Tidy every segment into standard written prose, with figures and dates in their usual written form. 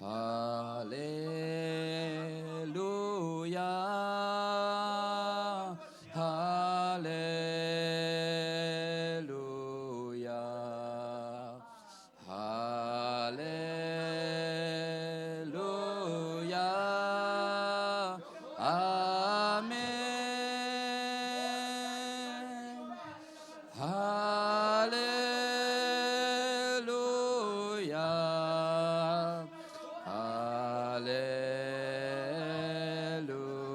Hallelujah. Hallelujah. Hallelujah. Amen. Hallelujah. Hallelujah.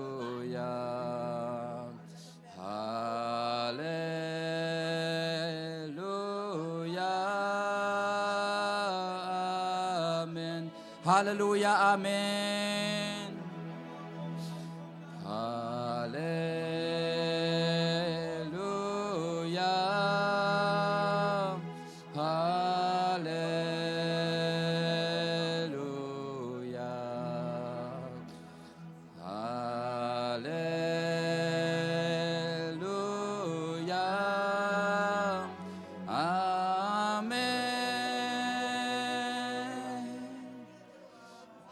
Hallelujah. Amen. Hallelujah. Amen. Hallelujah. Hallelujah. Hallelujah. Amen.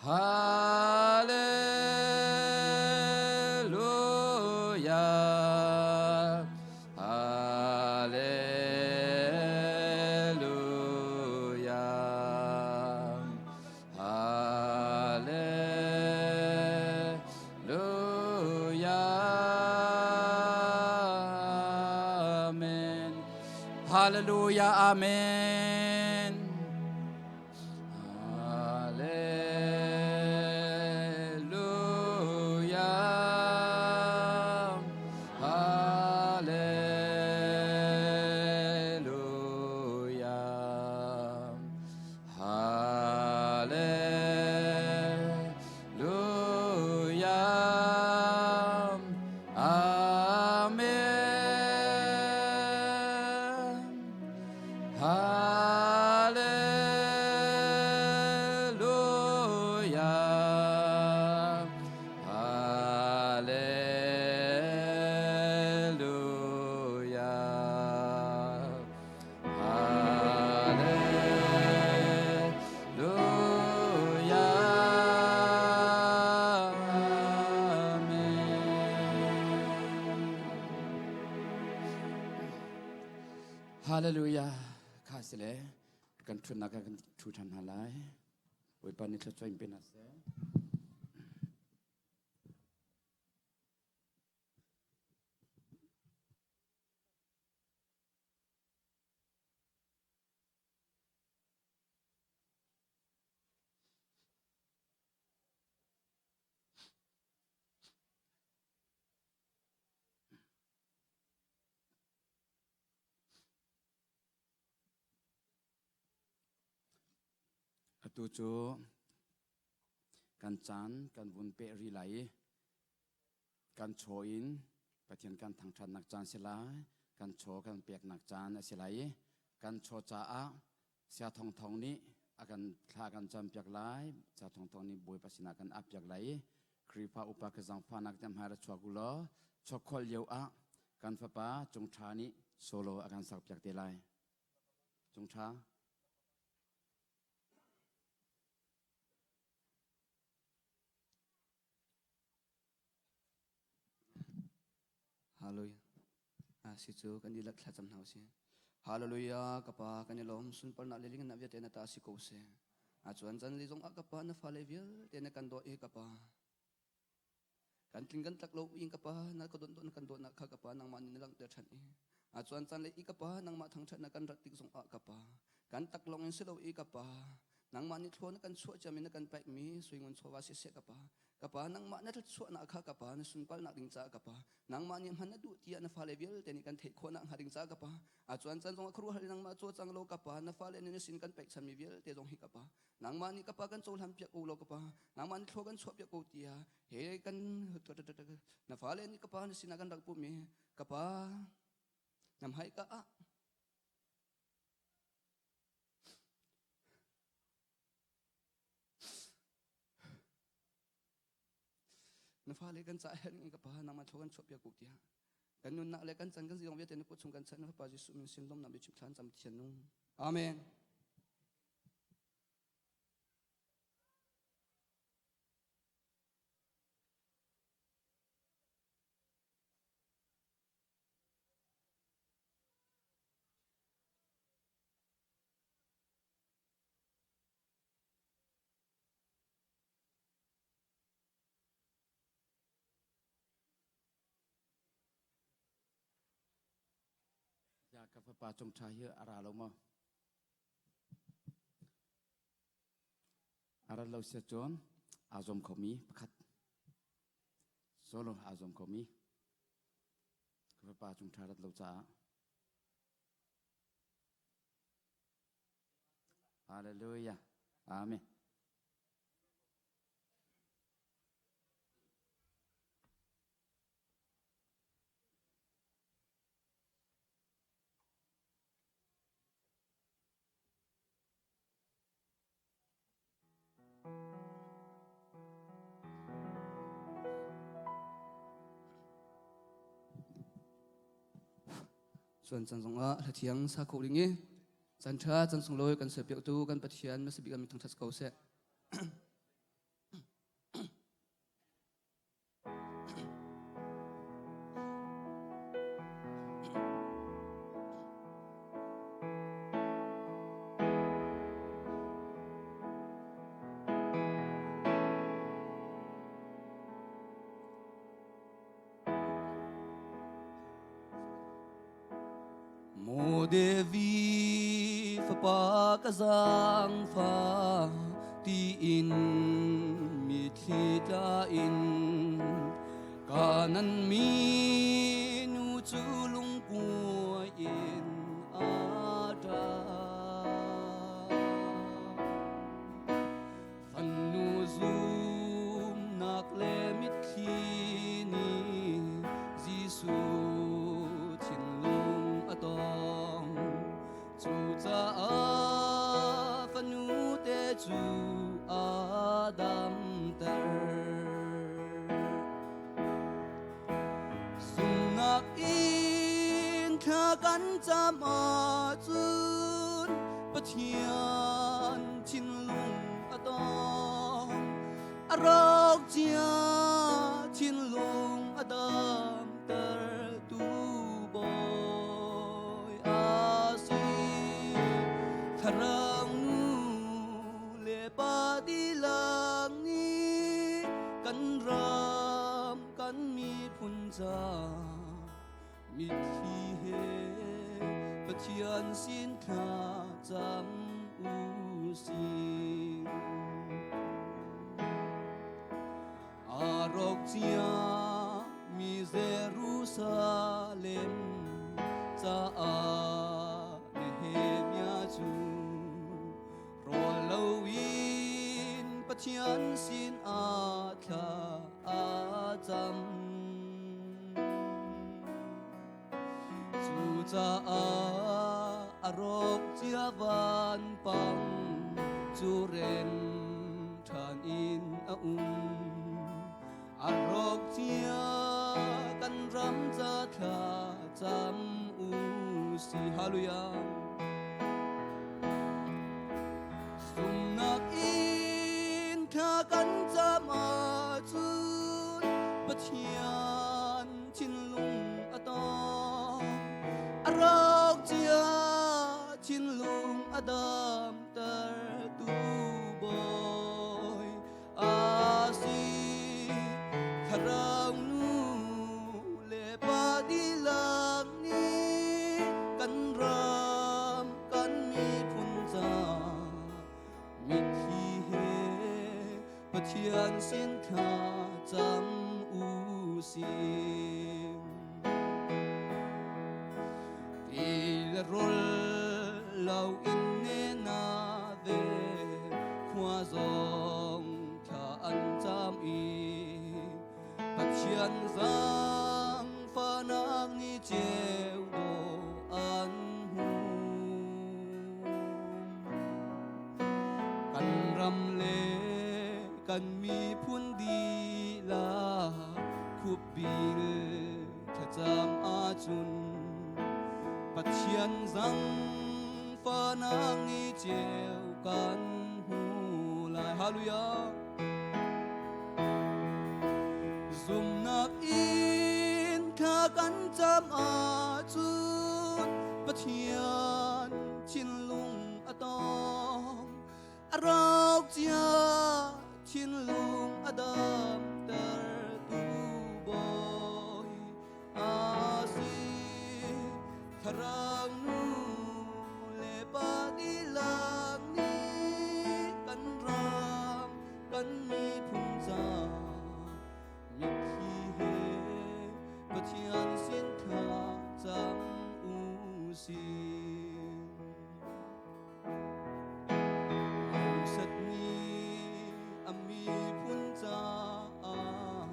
Hallelujah. Hallelujah. Hallelujah. Amen. Hallelujah. Amen. Hallelujah. Hallelujah. Hallelujah. Amen. Hallelujah. Hallelujah. Hallelujah. Amen. Hallelujah. Kha sile kan thutnak ah kan thu than hna lai. Bawipa nih thluachuah in pe hna seh. Atu cu kan caan kan vun peh rih lai i kan chaw in Pathian kan thangṭhatnak caan si lai, kan chaw kan peknak caan a si lai i kan chaw caah Sia Thawng Thawng nih a kan thla kan campiak lai, Sia Thawng Thawng nih Bawipa sinah kan appiak lai i Khrihfa upa ka zaangfahnak te hmai ra chuak u law chawkholh lio ah kan fapa Cung Ṭha nih solo a kan sakpiak te lai. Cung Ṭha. Hallelujah. Si cu kan dihlak thlacam hna usih. Hallelujah ka pa kan i lawm sunparnak le lingnak vialte na ta si ko seh. A chuan chan li zong ah ka pa na fale vialte na kan dawt i ka pa. Kan tling kan tlak lo in ka pa na ka dawt na kan dawtnak kha ka pa nangmah nih na langhter ṭhan i a chuan caan le i ka pa nangmah thangṭhat na kan rat tik zong ah ka pa kan tak lawng in si lo i ka pa nangmah nih thlaw na kan chuah ciami na kan paihmi suingun chawva siseh ka pa ka pa nangmah na thluachuahnak kha ka pa na sunpalnak ding caah ka pa nangmah nih hman na duh tiah na fale vialte nih kan theih khawhnak hnga ding caah ka pa a cuan caan zongah khuaruahhar in nangmah caw cang lo ka pa na fale nih na sin kan pekchanmi vialte zong hi ka pa nangmah nih ka pa kan cohlan piak ko lo ka pa nangmah nih thlaw kan chuah piak ko tiah he kan na fale nih ka pa na sinah kan rak pumi ka pa nam hai ka ah Na fale kan ca herh ning ka pa nangmah thlaw kan chuah piak ko tiah kan nunnak le kan chan kan zidong vialte na kut chung kan chan na fapa Jesuh min sin lawmnak biachim thlan cam thian nung. Amen. Ka fapa Cung Ṭha hi a ra lo maw? A rat lo sia cun aa zuam khomi pakhat. Solo aa zuam khomi. Ka fapa Cung Ṭha rat lo caah. Hallelujah. Amen. Suan chan zongah hlathiang sa kho ding i chan ṭha chan sunglawi kan serpiaktu kan Pathian masabik mi thangṭhat ko seh. Maw Devi fapa ka zaangfa tiin mitthli tla in kanan mi nu cu lungkuai in a ṭap. Fannu zumnak le mitthli nih Jesuh thinlung a tong. Cucaah fanute cu a damter. Sungnak in thla kan cam ahcun Pathian thinlung a tong. A rawk cia thinlung a damtertu Bawi a si. Thlarau nu le pa dihlak nih kan ram kan miphun ca mitthli he Pathian sin thla cam u sih. A rawk cia mi Jerusalem caah Nehemiah cu rawl loin Pathian sin ah thla a cam. Cucaah a rawk cia vanpang cu rem ṭhan in a um. A rawk cia kan ram ca thla cam u si. Hallelujah. Zumnak in thla kan cam ahcun Pathian thinlung a tong. A rawk cia thinlung a damtertu Bawi a si. Thlarau nu le pa dihlak nih kan ram kan miphun ca mitthli he Pathian sin thla cam u sih. Ti le rawl lo in ne na ve khua zong thla an cam i Pathian zaangfahnak ni ceu dawh an hmu. Kan ram le kan miphun dihlak khupbil thlacam ahcun Pathian zaangfahnak ni ceu kan hmu lai. Hallelujah. Zumnak in thla kan cam ahcun Pathian thinlung a tong. A rawk cia thinlung a damtertu Bawi a si. Thlarau kan miphun ca mitthli he Pathian sin thla cam u sih. Moses nih a miphun caah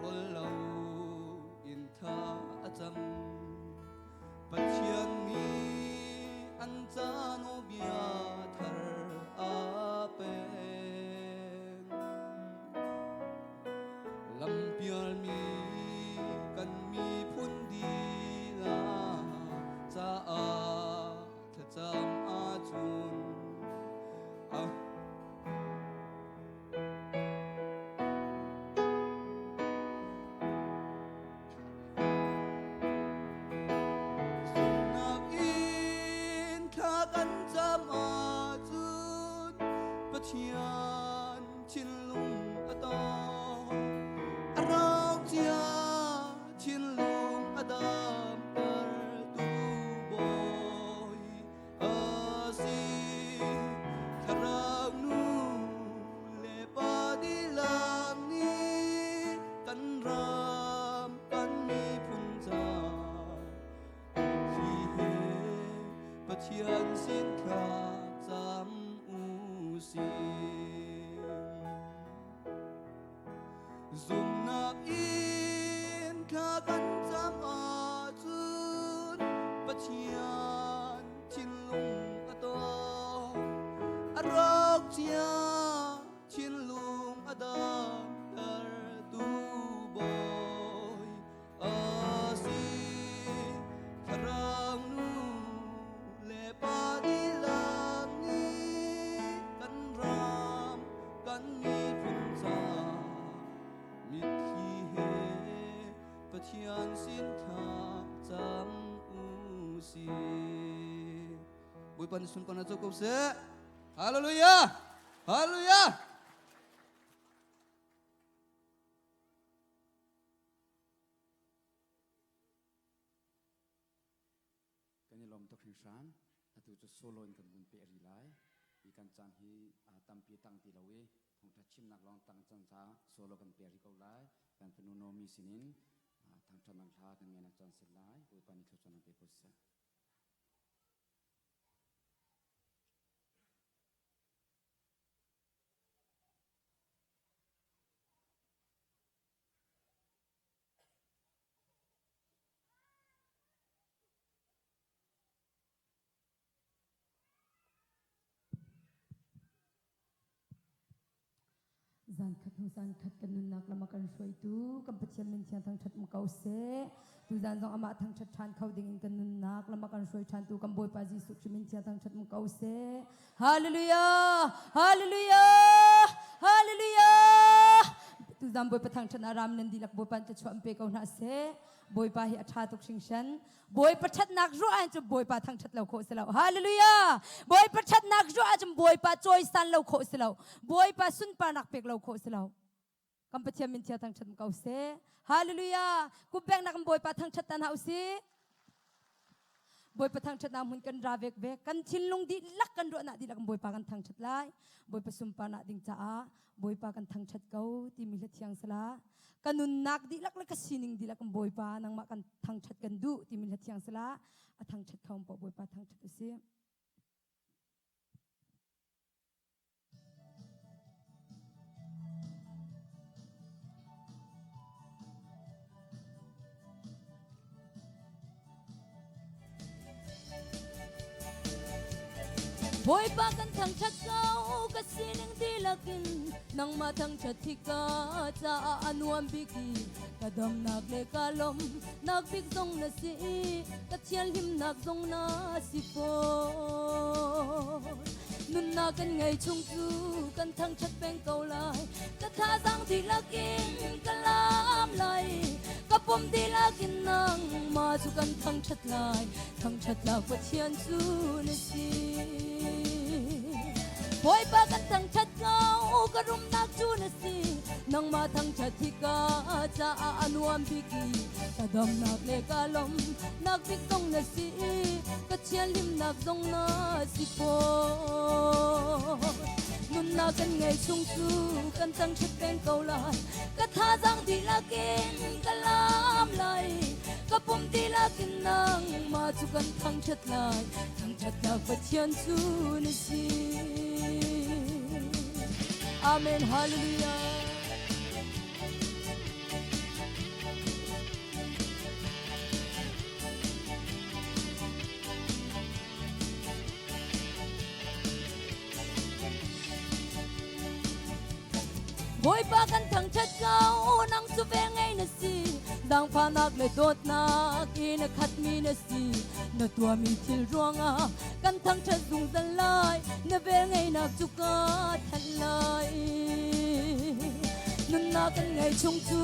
rawl lo in thla a cam. Pathian nih an ca nawlbia thar a pek. Lampialmi kan miphun dihlak caah thlacam ahcun a Zumhnak in thla kan cam ahcun Pathian thinlung a tawng. A rawk cia thinlung a damtertu Bawi a si. Thlarau nu le pa dihlak nih kan ram kan miphun ca mitthli he Pathian sin thla cam u sih. Zumhnak in thla kan cam ahcun Pathian thinlung a tawng. A rawk cia thinlung a damtertu Bawi a si. Thlarau nu le pa dihlak nih kan ram kan miphun ca mitthli he Pathian sin thla cam u sih. Bawipa nih sunparnak co ko seh. Hallelujah! Hallelujah! Kan i lawm tuk hringhran. Atu cu solo in kan vun peh rih lai. Hi kan caan hi tampi tang ti lo i thawngṭha chimnak lawng tang cang caah solo kan peh rih ko lai. Kan fanu Nomi sinin thangṭhatnak hla kan ngeihnak caan si lai. Bawipa nih thluachuahnak pe ko seh. Zankhat hnu zankhat kan nunnak lam a kan hruaitu kan Pathian min thiang thangṭhat um ko seh. Tuzan zong amah thangṭhat ṭhan kho ding in kan nunnak lam a kan hruai ṭhantu kan Bawipa Jesuh Khrih min thiang thangṭhat um ko seh. Hallelujah! Hallelujah! Hallelujah! Tuzan Bawipa thangṭhat ah ram nan dihlak Bawipa in thluachuah in pe ko hna seh. Bawipa hi a ṭha tuk hringhran. Bawipa ṭhatnak ruah ahcun Bawipa thangṭhat lo khawh si lo. Hallelujah! Bawipa ṭhatnak ruah ahcun Bawipa cawisan lo khawh si lo. Bawipa sunparnak pek lo khawh si lo. Kan Pathian min thiang thangṭhat ko seh. Hallelujah! Kupbengnak in Bawipa thangṭhat ta hna usih. Bawipa thangṭhatnak hmun kan ra vek vek. Kan thinlung dihlak kan ruahnak dihlak in Bawipa kan thangṭhat lai. Bawipa sunparnak ding caah Bawipa kan thangṭhat ko timi hla thiang sala. Ka nunnak dihlak le ka sining dihlak in Bawipa nangmah kan thangṭhat kan duh timi hla thiang sala. A thangṭhat kho paoh Bawipa thangṭhat usih. Bawipa kan thangṭhat ko ka sining dihlak in nangmah thangṭhat hi ka caah a nuam bik i ka damnak le ka lawmhnak bik zong na si ka thianhlimnak zong na si fawn nunnak kan ngei chung cu kan thangṭhat peng ko lai ka thazaang dihlak in ka lam lai ka pum dihlak in nangmah cu kan thangṭhat lai thangṭhat lak Pathian cu na si Bawipa kan thangṭhat ko ka rumnak cu na si nangmah thangṭhat hi ka caah a nuam bik i ka damnak le ka lawmnak bik zong na si ka thianhlimnak zong na si fawn. Nunnak kan ngei chung cu kan thangṭhat peng ko lai. Ka thazaang dihlak in ka lam lai. Ka pum dihlak in nangmah cu kan thangṭhat lai. Thangṭhatnak Pathian cu na si. Amen. Hallelujah. Bawipa kan thangṭhat ko, nang cu vel ngei na si. Zaangfahnak le dawtnak in a khatmi na si. Na tuahmi thil ruangah kan thangṭhat zungzal lai. Na vel ngeinak cu ka thanh lai. Nunnak kan ngei chung cu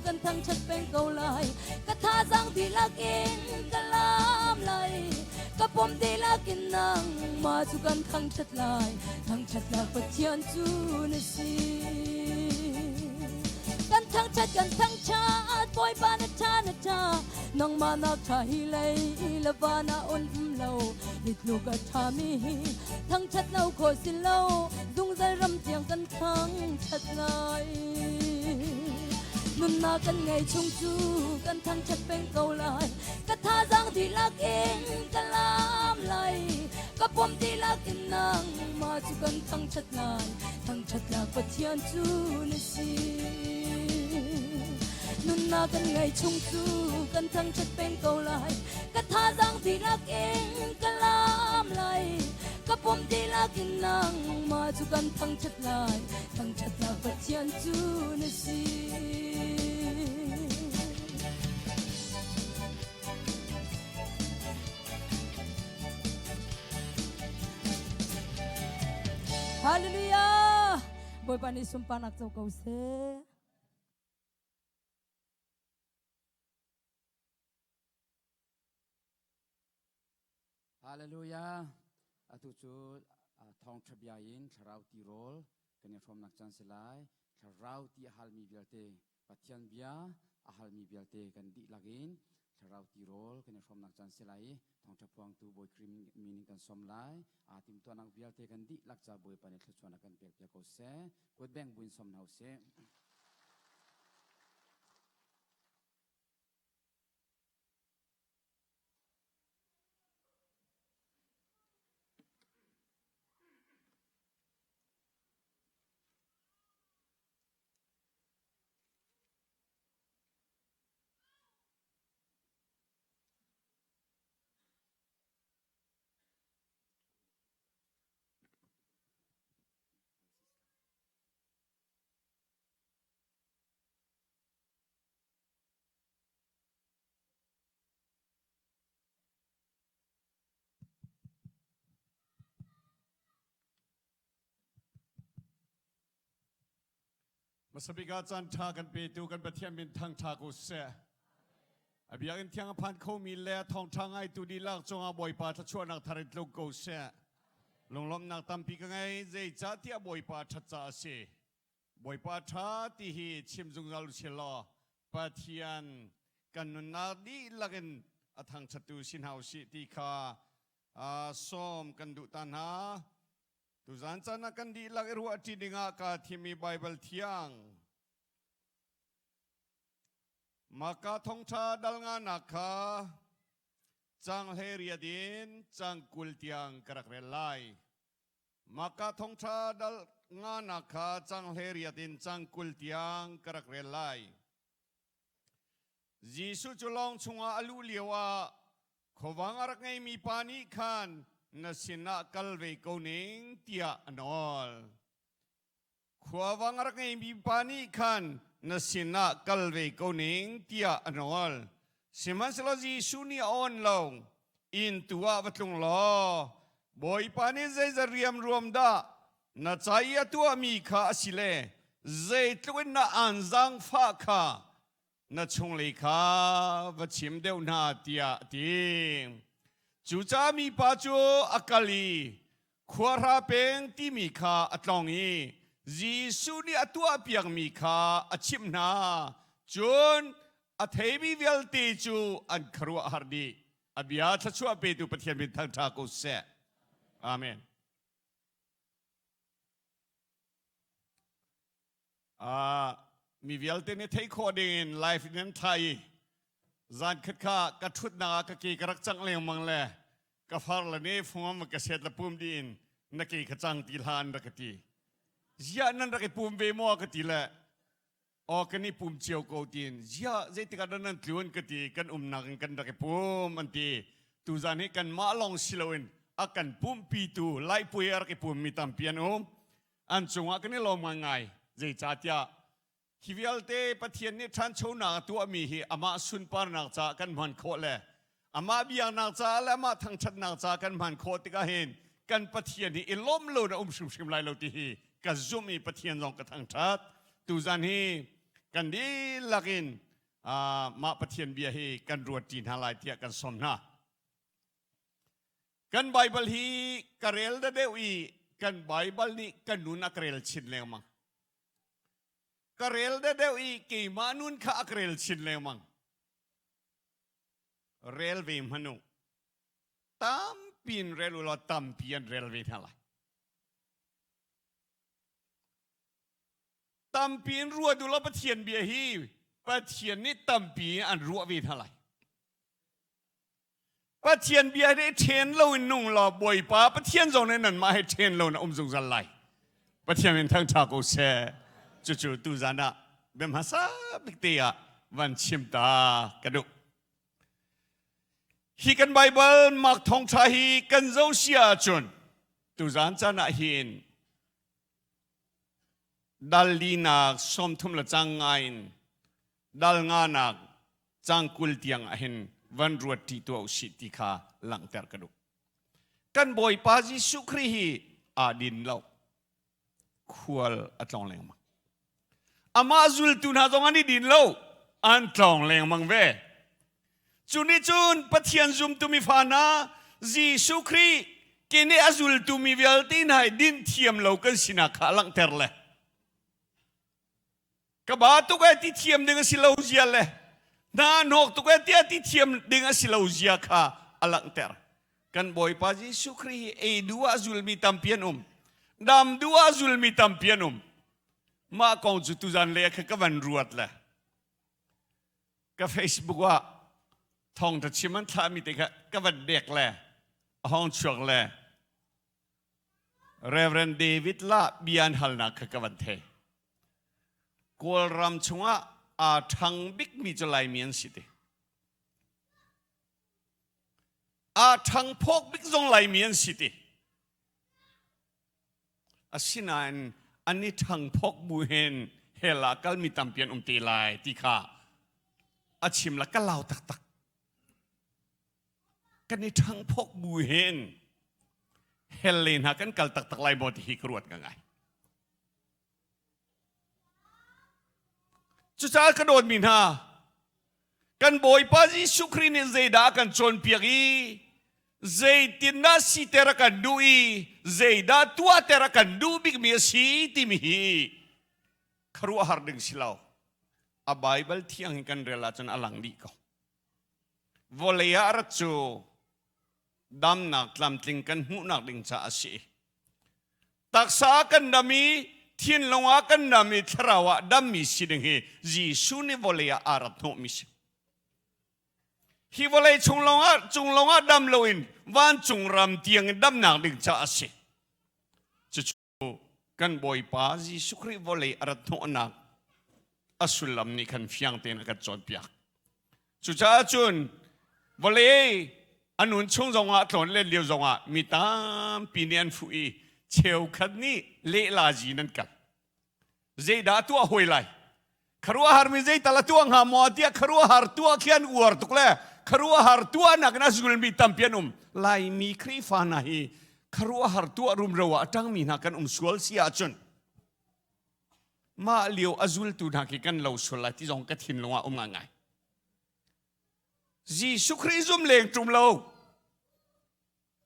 kan thangṭhat peng ko lai. Ka thazaang dihlak in ka lam lai. Ka pum dihlak in nangmah cu kan thangṭhat lai. Thangṭhatnak Pathian cu na si. Kan thangṭhat kan thangṭhat Bawipa na ṭha na ṭha nangmah nak ṭha hi lei le van ah on um lo hi tluk a ṭhami hi thangṭhat lo khawh si lo zungzal ram tiang kan thangṭhat lai. Nunnak kan ngei chung cu kan thangṭhat peng ko lai. Ka thazaang dihlak in ka lam lai. Ka pum dihlak in nangmah cu kan thangṭhat lai. Thangṭhatnak Pathian cu na si. Nunnak kan ngei chung cu kan thangṭhat peng ko lai. Ka thazaang dihlak in ka lam lai. Ka pum dihlak in nangmah cu kan thangṭhat lai. Thangṭhatnak Pathian cu na si. Hallelujah! Bawipa nih sunparnak co ko seh. Hallelujah! Atu cu thawngṭha bia in thlarau tirawl kan i hrawmnak caan si lai. Thlarau ti a halmi vialte, Pathian bia a halmi vialte kan dihlak in thlarau tirawl kan i hrawmnak caan si lai i thawngṭha phuangtu Bawi Khrih min in kan sawm lai. Aa timhtuahnak vialte kan dihlak ca Bawipa nih thluachuahnak kan pekpiak ko seh. Kutbeng buin sawm hna usih. Hmasabik ah caan ṭha kan petu kan Pathian min thangṭha ko seh. A biakinn thiang a phan khomi le thawngṭha ngaitu dihlak cungah Bawipa thluachuahnak thar in tlung ko seh. Lunglawmhnak tampi ka ngei, zeicahtiah Bawipa ṭhat caah a si. Bawipa ṭha ti hi chim zungzal u sih law Pathian kan nunnak dihlak in a thangṭhattu si hna u sih ti kha sawm kan duh ta hna. Tuzan caan ah kan dihlak i ruahṭi dingah kaa thimmi Baibal thiang. Maka thongṭha dal nganak kha cang hlei riat in cang 20 tiang ka rak rel lai. Maka thongṭha dal nganak kha cang hlei riat in cang 20 tiang ka rak rel lai. Jesuh cu lawng chungah a luh lioah khuavang a rak ngeimi pa nih khan na sinah kal ve ko ning tiah a nawl. Khuavang a rak ngeimi pa nih khan na sinah kal ve ko ning tiah a nawl. Sihmanhsehlaw Jesuh nih a awn lo. Inn tu ah va tlung law Bawipa nih zeizat riamruam dah na ca i a tuahmi kha a si le zeitluk in na aan zaangfah kha na chunglei kha va chim deuh hna tiah a ti. Cucaah mipa cu a kal i khuahra peng timi kha a tlong i Jesuh nih a tuahpiakmi kha a chimh hna. Cun a theimi vialte cu an khuaruahhar dih. A bia thluachuah petu Pathian min thangṭha ko seh. Amen. Mi vialte nih theih khawh dingin live in an thlah i zan khat kha ka ṭhutnak ah ka ke ka rak cangh lengmang le ka far le nih fungam ka set le pum dih in na ke kha cang ti hlah an rak ka ti. Ziah nan rak i pum ve maw ka ti le aw kan i pum cio ko tiin ziah zeitik ah dah nan tlun ka ti kan umnak in kan rak i pum an ti. Tuzan hi kanmah lawng si loin a kan pumhpitu Laipui a rak i pummi tampi an um. An cungah kan i lawm ngaingai. Zeicahtiah hi vialte Pathian nih ṭhanchonak a tuahmi hi amah sunparnak caah kan hman khawh le amah biaknak caah le amah thangṭhatnak caah kan hman khawh tikah hin kan Pathian hi i lawmh lo na um hrimhrim lai lo ti hi ka zumh i Pathian zong ka thangṭhat. Tuzan hi kan dihlak in mah Pathian bia hi kan ruat ṭi hna lai tiah kan sawm hna. Kan Baibal hi ka rel da deuh i kan Baibal nih ka nun a ka rel chin lengmang. Ka rel da deuh i keimah nun kha a ka rel chin lengmang. Rel ve hmanh u. Tampi in rel u law tampi an rel ve hna lai. Tampi in ruat u law Pathian bia hi Pathian nih tampi in an ruah ve hna lai. Pathian bia he ṭhen lo in nung law Bawipa Pathian zong nih nanmah he ṭhen lo in a um zungzal lai. Pathian in thangṭha ko seh. Cucu tuzan ah bia hmasa bik te ah van chim ta ka duh. Hi kan Baibal Mark thawngṭha hi kan zoh sia ahcun tuzan caan ah hin dal linak 30 le cang nga in dal nganak cang 20 tiang ah hin van ruat ṭi tuah usih ti kha langhter ka duh. Kan Bawipa Jesuh Khrih hi aa din lo. Khual a tlawng lengmang. Amah zultu hna zong an i din lo. An tlawng lengmang ve. Cu nih cun Pathian zumtu mi fa hna Jesuh Khrih ke nih a zultu mi vialte hna hi din thiam lo kan sinak kha a langhter le ka ba tuk ai ti thiam ding a si lo zia le hna hnawk tuk ai tiah ti thiam ding a si lo zia kha a langhter. Kan Bawipa Jesuh Khrih hi ei duh ah zulmi tampi an um. Dam duh ah zulmi tampi an um. Mah kong cu tuzan le kha ka van ruat le ka Facebook ah thawngtha chim an thlahmi te kha ka van dek le a hong chuak le Reverend David la bia an halnak kha ka van thei. Kawlram chungah aa ṭhang bikmi cu Laimi an si ti. Aa ṭhang phawk bik zong Laimi an si ti. Asinain an i ṭhang phawk bu hin hell ah kalmi tampi an um te lai ti kha a chim la ka lau taktak. Kan i ṭhangphawk bu hin hell le hna kan kal taktak lai maw ti hi ka ruat ngai. Cucaah ka dawtmi hna, kan Bawipa Jesuh Khrih nih zeidah a kan cawnpiak i zeitindah siter a kan duh i zeidah tuahter a kan duh bikmi a si timi hi khuaruahhar ding si lo. A Baibal thiang hi kan rel ahcun a lang dih ko. Vawlei ah rat cu damnak tlamtling kan hmuhnak ding caah a si. Taksa ah kan dam i thinlung ah kan dam i thlarau ah dammi si ding hi Jesuh nih vawlei ah aa rat hnawhmi si. Hi vawlei chung lawngah cung lawngah dam loin vancung ram tiang in damnak ding caah a si. Cucu kan Bawipa Jesuh Khrih vawlei a rat hnawhnak a sullam nih khan fiang tein a kan cawnpiak. Cucaah cun vawlei a nun chung zongah tlawn len lio zongah mi tampi nih an fuh i cheukhat nih lehlazi nan kal. Zeidah tuah hawi lai? Khuaruahhar mi zeital a tuah hnga maw tiah khuaruahhar tuah khi an uar tuk le khuaruahhar tuahnak in a zulmi tampi an um. Laimi Khrihfa hna hi khuaruahhar tuah rumro ah a ṭangmi hna kan um sual si ahcun mah lio a zultu hna khi kan lo sual lai ti zong ka thinlung ah um ngaingai. Jesuh Khrih zum leng ṭum lo.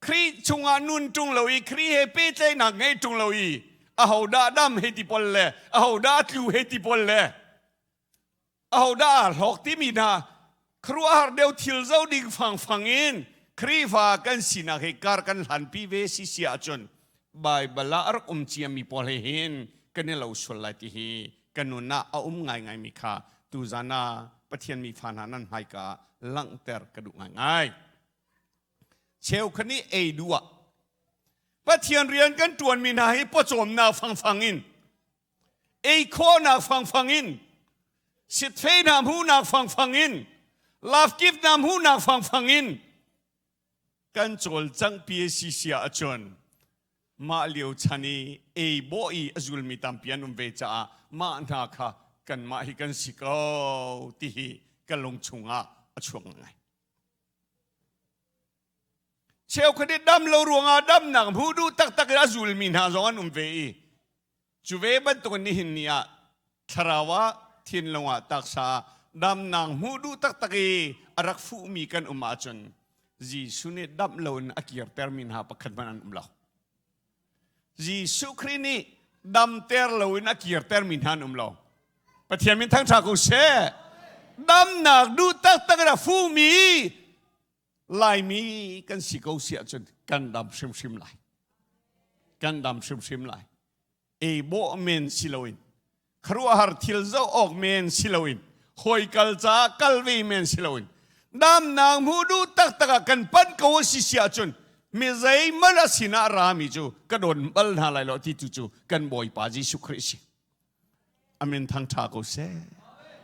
Khrih chungah nun ṭung lo i Khrih he pehtlaihnak ngei ṭung lo i ahodah dam hei ti pawl le ahodah tlu hei ti pawl le ahodah aa hlawk timi hna khuaruahhar deuh thil zo ding fangfang in Khrihfa kan sinak hi kar kan hlanpi ve si si ahcun Baibal ah a rak um ciami pawl he hin kan i lo sual lai ti hi kan nun ah a um ngaingaimi kha tuzan ah Pathian mi fa hna nan hmaika ah langhter ka duh ngaingai. Cheukhat nih ei duh ah Pathian rian kan ṭuanmi hna hi pawcawmnak fangfang in ei khawhnak fangfang in sitfei hna hmuhnak fangfang in love gift hna hmuhnak fangfang in kan cawlcangh PACC ah cun mah lio chan i ei bawh i a zulmi tampi an um ve caah mah hna kha kanmah hi kan si ko ti hi ka lung chungah a chuak ngai. Cheukhat i dam lo ruangah damnak hmuh duh taktak in a zulmi hna zong an um ve i Cu ve bantukin nihin ni ah thlarau ah thinlung ah taksa ah damnak hmuh duh taktak i a rak fuhmi kan um ahcun Jesuh nih damh loin a kirtermi hna pakhat hmanh an um lo. Jesuh Khrih nih damter loin a kirtermi hna an um lo. Pathian min thangṭha ko seh. Damnak duh taktak in a fuhmi Laimi kan si ko si ahcun kan dam hrimhrim lai. Kan dam hrimhrim lai. Ei bawh men si loin khuaruahhar thil zoh awk men si loin hawi kal caah kal ve men si loin damnak hmuh duh taktak ah kan panh ko a si si ahcun mi zeihmanh a sinah rami cu ka don bal hna lai lo ti tu cu kan Bawipa Jesuh Khrih si. Amin thang ṭha ko seh.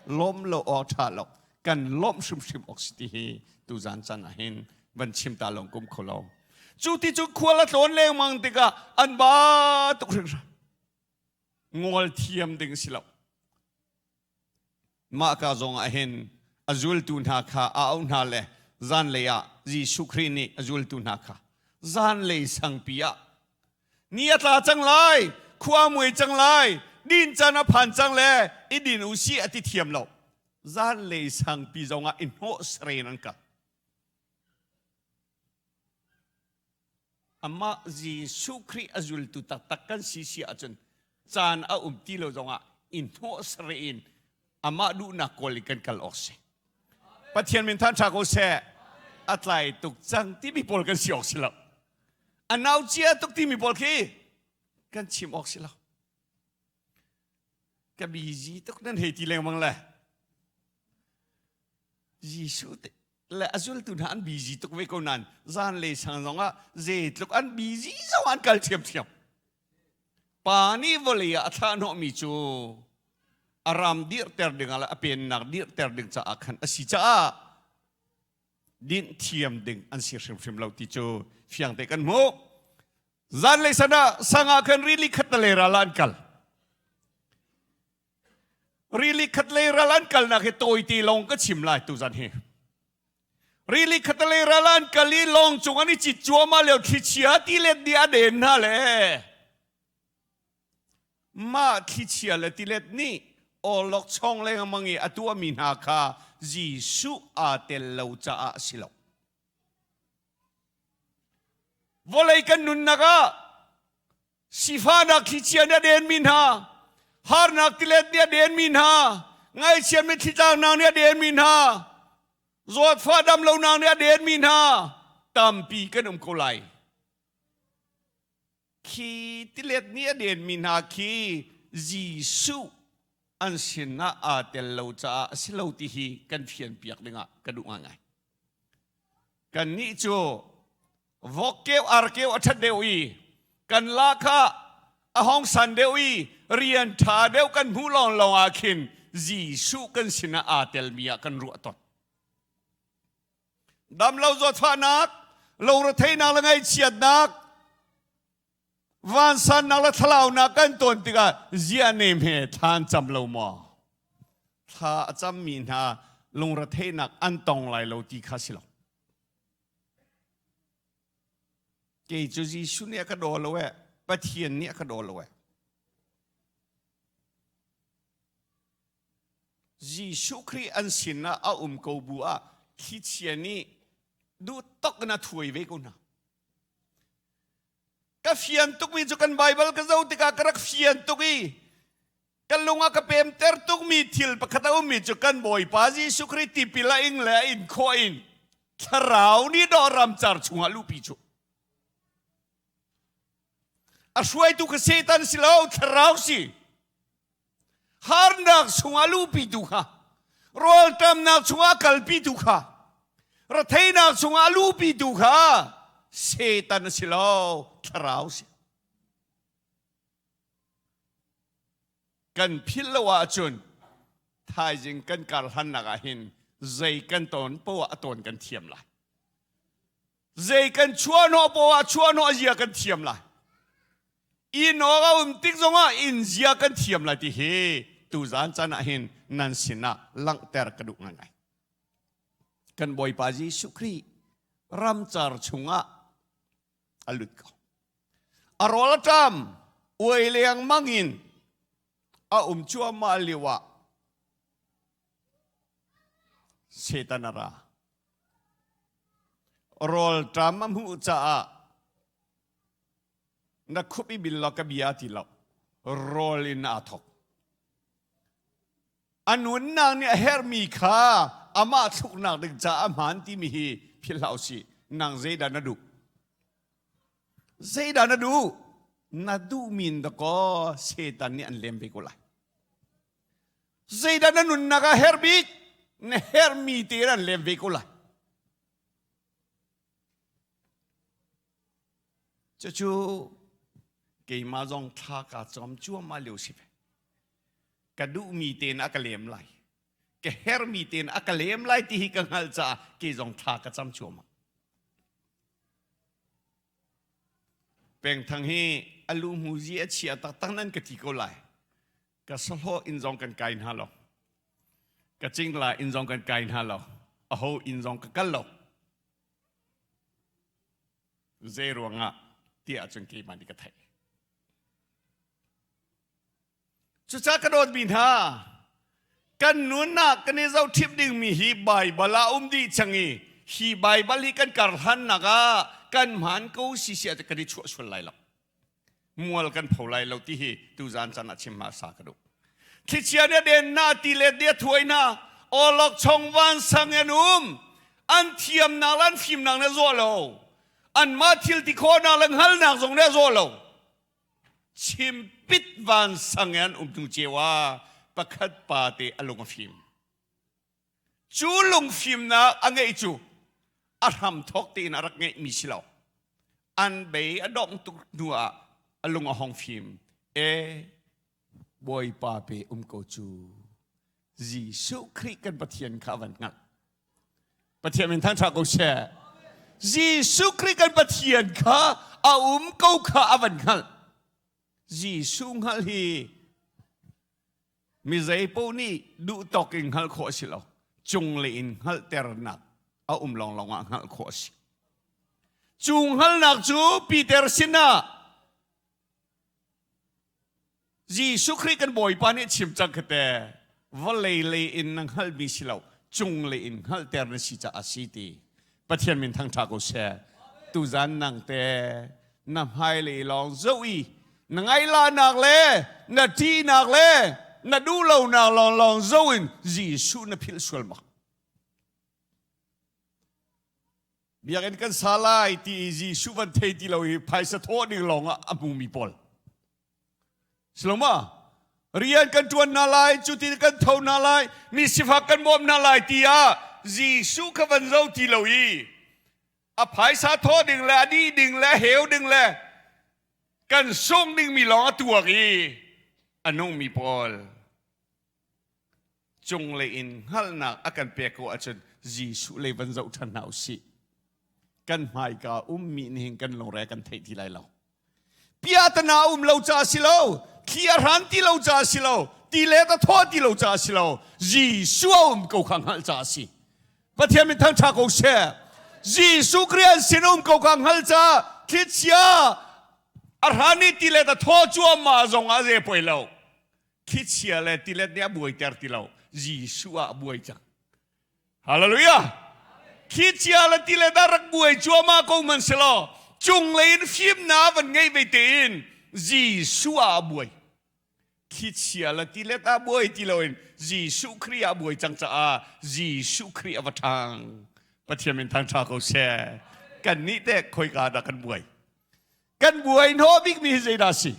Lawm lo awk ṭha lo kan lawmh hrimhrim awk si ti hi tuzan caan ah hin van chim ta lawng kum kho lo. Cu ti cu khual a tlawn lengmang tikah an ba tuk hringhran. Ngol thiam ding si lo. Mah ka zong ah hin a zultu hna kha a auh hna le zanlei ah Jesuh Khrih nih a zultu hna kha zanlei sangpi ah ni a tla cang lai khua mui cang lai din caan a phan cang le i din u si a ti thiam lo zanlei sangpi zong ah i hnawh saren an kal amah Jesuh Khrih a zultu taktak kan si si ahcun caan a um ti lo zongah i hnawh sare in amah duhnak kawl in kan kal awk si Pathian min than ṭha ko seh a tlai tuk cang timi pawl kan si awk si lo a nau cia tuk timi pawl khi kan chim awk si lo ka busy tuk nan hei ti lengmang le Jesuh te le a zultu hna an busy tuk ve ko nain zanlei sang zongah zeitluk an busy zong an kal ṭhiamṭhiam. Pa nih vawlei ah a thlah hnawhmi cu a ram dirhter dingah le a pennak dirhter ding caah khan a si caah dinh thiam ding an si hrimhrim lo ti cu fiangte kan hmuh. Zanlei san ah sang ah khan rili khat le ral ah an kal. Rili khatlei ral an kalnak hi tawite lawng ka chim lai tuzan hi. Rili khatlei ral an kal i lawng cung an i cit cuahmah lio thlichia tilet nih a den hna le mah thlichia le tilet nih awlokchong lengmang i a tuahmi hna kha Jesuh aa tel lo caah a si lo. Vawlei kan nunnak ah Sifahnak thlichia nih a denmi hna, harnak tilet nih a denmi hna, ngaihchiatmi thlitlaknak nih a denmi hna, zawtfah damlonak nih a denmi hna, tampi kan um ko lai. Khi tilet nih a denmi hna khi Jesuh an sinah aa tel lo caah a si lo ti hi kan fianpiak dingah ka duh ngaingai. Kannih cu vok keu ar keu a ṭhat deuh i kan la kha a hong san deuh i rian ṭha deuh kan hmuh lawnglawng ah khin Jesuh kan sinah aa telmi ah kan ruah tawn. Damlo zawtfahnak, lungretheihnak le ngaihchiatnak, vansannak le thlalaunak kan tawn tikah ziah nem he thla an cam lo maw? Thla a cammi hna lungretheihnak an tong lai lo ti kha si lo. Kei cu Jesuh nih a ka daw lo eh, Pathian nih a ka daw lo eh. Jesuh Khrih an sin ah a um ko bu ah thlichia nih duh tok in a thuai ve ko hna. Ka fian tukmi cu kan Baibal ka zoh tikah ka rak fian tuk i Ka lung a ka pemter tukmi thil pakhat a ummi cu kan Bawipa Jesuh Khrih tipil a ing le a in khawh in thlarau nih dawh ramcar chungah luhpi cu. A hruaitu kha Satan si lo, thlarau si. Harnak chungah luhpitu kha, rawlṭamnak chungah kalpitu kha, retheinak chungah luhpitu kha Satan a si lo, thlarau si. Kan philh lo ahcun thaizing kan karhlannak ah hin zei kan ton poah a tawn kan thiam lai. Zei kan chuahhnawh poah chuahhnawh zia kan thiam lai. Inn awk a um tik zongah inn zia kan thiam lai ti hi tuzan caan ah hin nan sinah langhter ka duh ngaingai. Kan Bawipa Jesuh Khrih ramcar chungah a lut ko. A rawl a ṭam uai lengmang in a um cuahmah lio ah Satan a ra. Rawlṭam a hmuh caah na khup i bil law ka bia ti lo. Rawl in aa thawk. A nunnak nih a herhmi kha amah thluknak ding caah a hmaan timi hi philh hlah usih. Nang zeidah na duh? Zeidah na duh? Na duhmi in dakaw Satan nih an lem ve ko lai. Zeidah na nunnak ah herh bik? Na herhmi te in an lem ve ko lai. Cucu keimah zong thla kaa cawm cuahmah lio si ve. Ka duhmi tein a ka lem lai. Ka herhmi tein a ka lem lai ti hi ka hngalh caah kei zong thla ka cam cuahmah. Pengthang hi a lu hmuzi a chia taktak nan ka ti ko lai. Ka sahlawh inn zong kan kai hna lo. Ka cingla inn zong kan kai hna lo. Aho inn zong ka kal lo. Zei ruangah tiah cun keimah nih ka theih. Cucaah ka dawtmi hna, kan nunnak kan i zohṭhimh dingmi hi Baibal ah um dih cang i hi Baibal hi kan karhlannak ah kan hmaan ko si si ah kan i chuah sual lai lo. Mual kan pho lai lo ti hi tuzan caan ah chim hmasa ka duh. Thlichia nih a den hna, ti le ti a thuai hna, awlok chong vansang an um, an thiamnak le an fimnak nih a zawh lo, anmah thil ti khawhnak le hngalhnak zong nih a zawh lo. Chimpit vansang in an um hnu ceu ah pakhat pa te a lung a fim. Cu lungfimnak a ngeih cu a hramthawk tein a rak ngeihmi si lo. An bei a dongh tuk hnu ah a lung a hong fim. E Bawipa pe um ko cu. Jesuh Khrih kan Pathian kha a van hngalh. Pathian min thangṭhat ko seh. Jesuh Khrih kan Pathian kha a um ko kha a van hngalh. Jesuh hngalh hi mi zei paoh nih duh tawk in hngalh khawh a si lo. Cunglei in hngalhternak a um lawnglawng ah hngalh khawh a si. Cu hngalhnak cu Peter sinah Jesuh Khrih kan Bawipa nih chim cang kha te vawlei lei in na hngalhmi si lo cunglei in hngalhter na si caah si ti Pathian min thangṭha ko seh tuzan nang te na hmailei lawng zoh i na ngailahnak le na ṭihnak le na duhlonak lawnglawng zoh in Jesuh na philh sual mak Biakinn kan sa lai ti i Jesuh van thei ti lo i phaisa thawh ding lawng ah a hmumi pawl. Siloma, rian kan ṭuan hna lai, cutin kan tho hna lai, mi sifak kan bawm hna lai ti ah Jesuh kha van zo ti lo i a phaisa thawh ding le a dih ding le a heu ding le kan sung dingmi lawng a tuak i a nungmi pawl cunglei in hngalhnak a kan pek ko ahcun Jesuh lei van zoh ṭhan hna usih. Kan hmaika ummi nih hin kan lungre kan theih ti lai lo. Piahtana um lo ca si lo, thli a hran ti lo ca si lo, ti le ta thaw ti lo ca si lo, Jesuh a um ko kha hngalh ca si. Pathian min thangṭha ko seh. Jesuh Khrih an sin um ko kha hngalh ca thlichia a hran i ti le ta thaw cuahmah zong ah zei poi lo. Thlichia le tilet nih a buaiter ti lo. Jesuh ah a buai cang. Hallelujah! Thlichia le tilet ah rak buai cuahmah ko hmanh selaw cunglei in fimnak van ngei ve tein Jesuh ah a buai. Thlichia le tilet ah buai ti loin Jesuh Khrih ah buai cang caah Jesuh Khrih a va ṭhang. Pathian min thangṭha ko seh. Kannih teh khoika dah kan buai? Kan buai hnawh bikmi hi zeidah a si?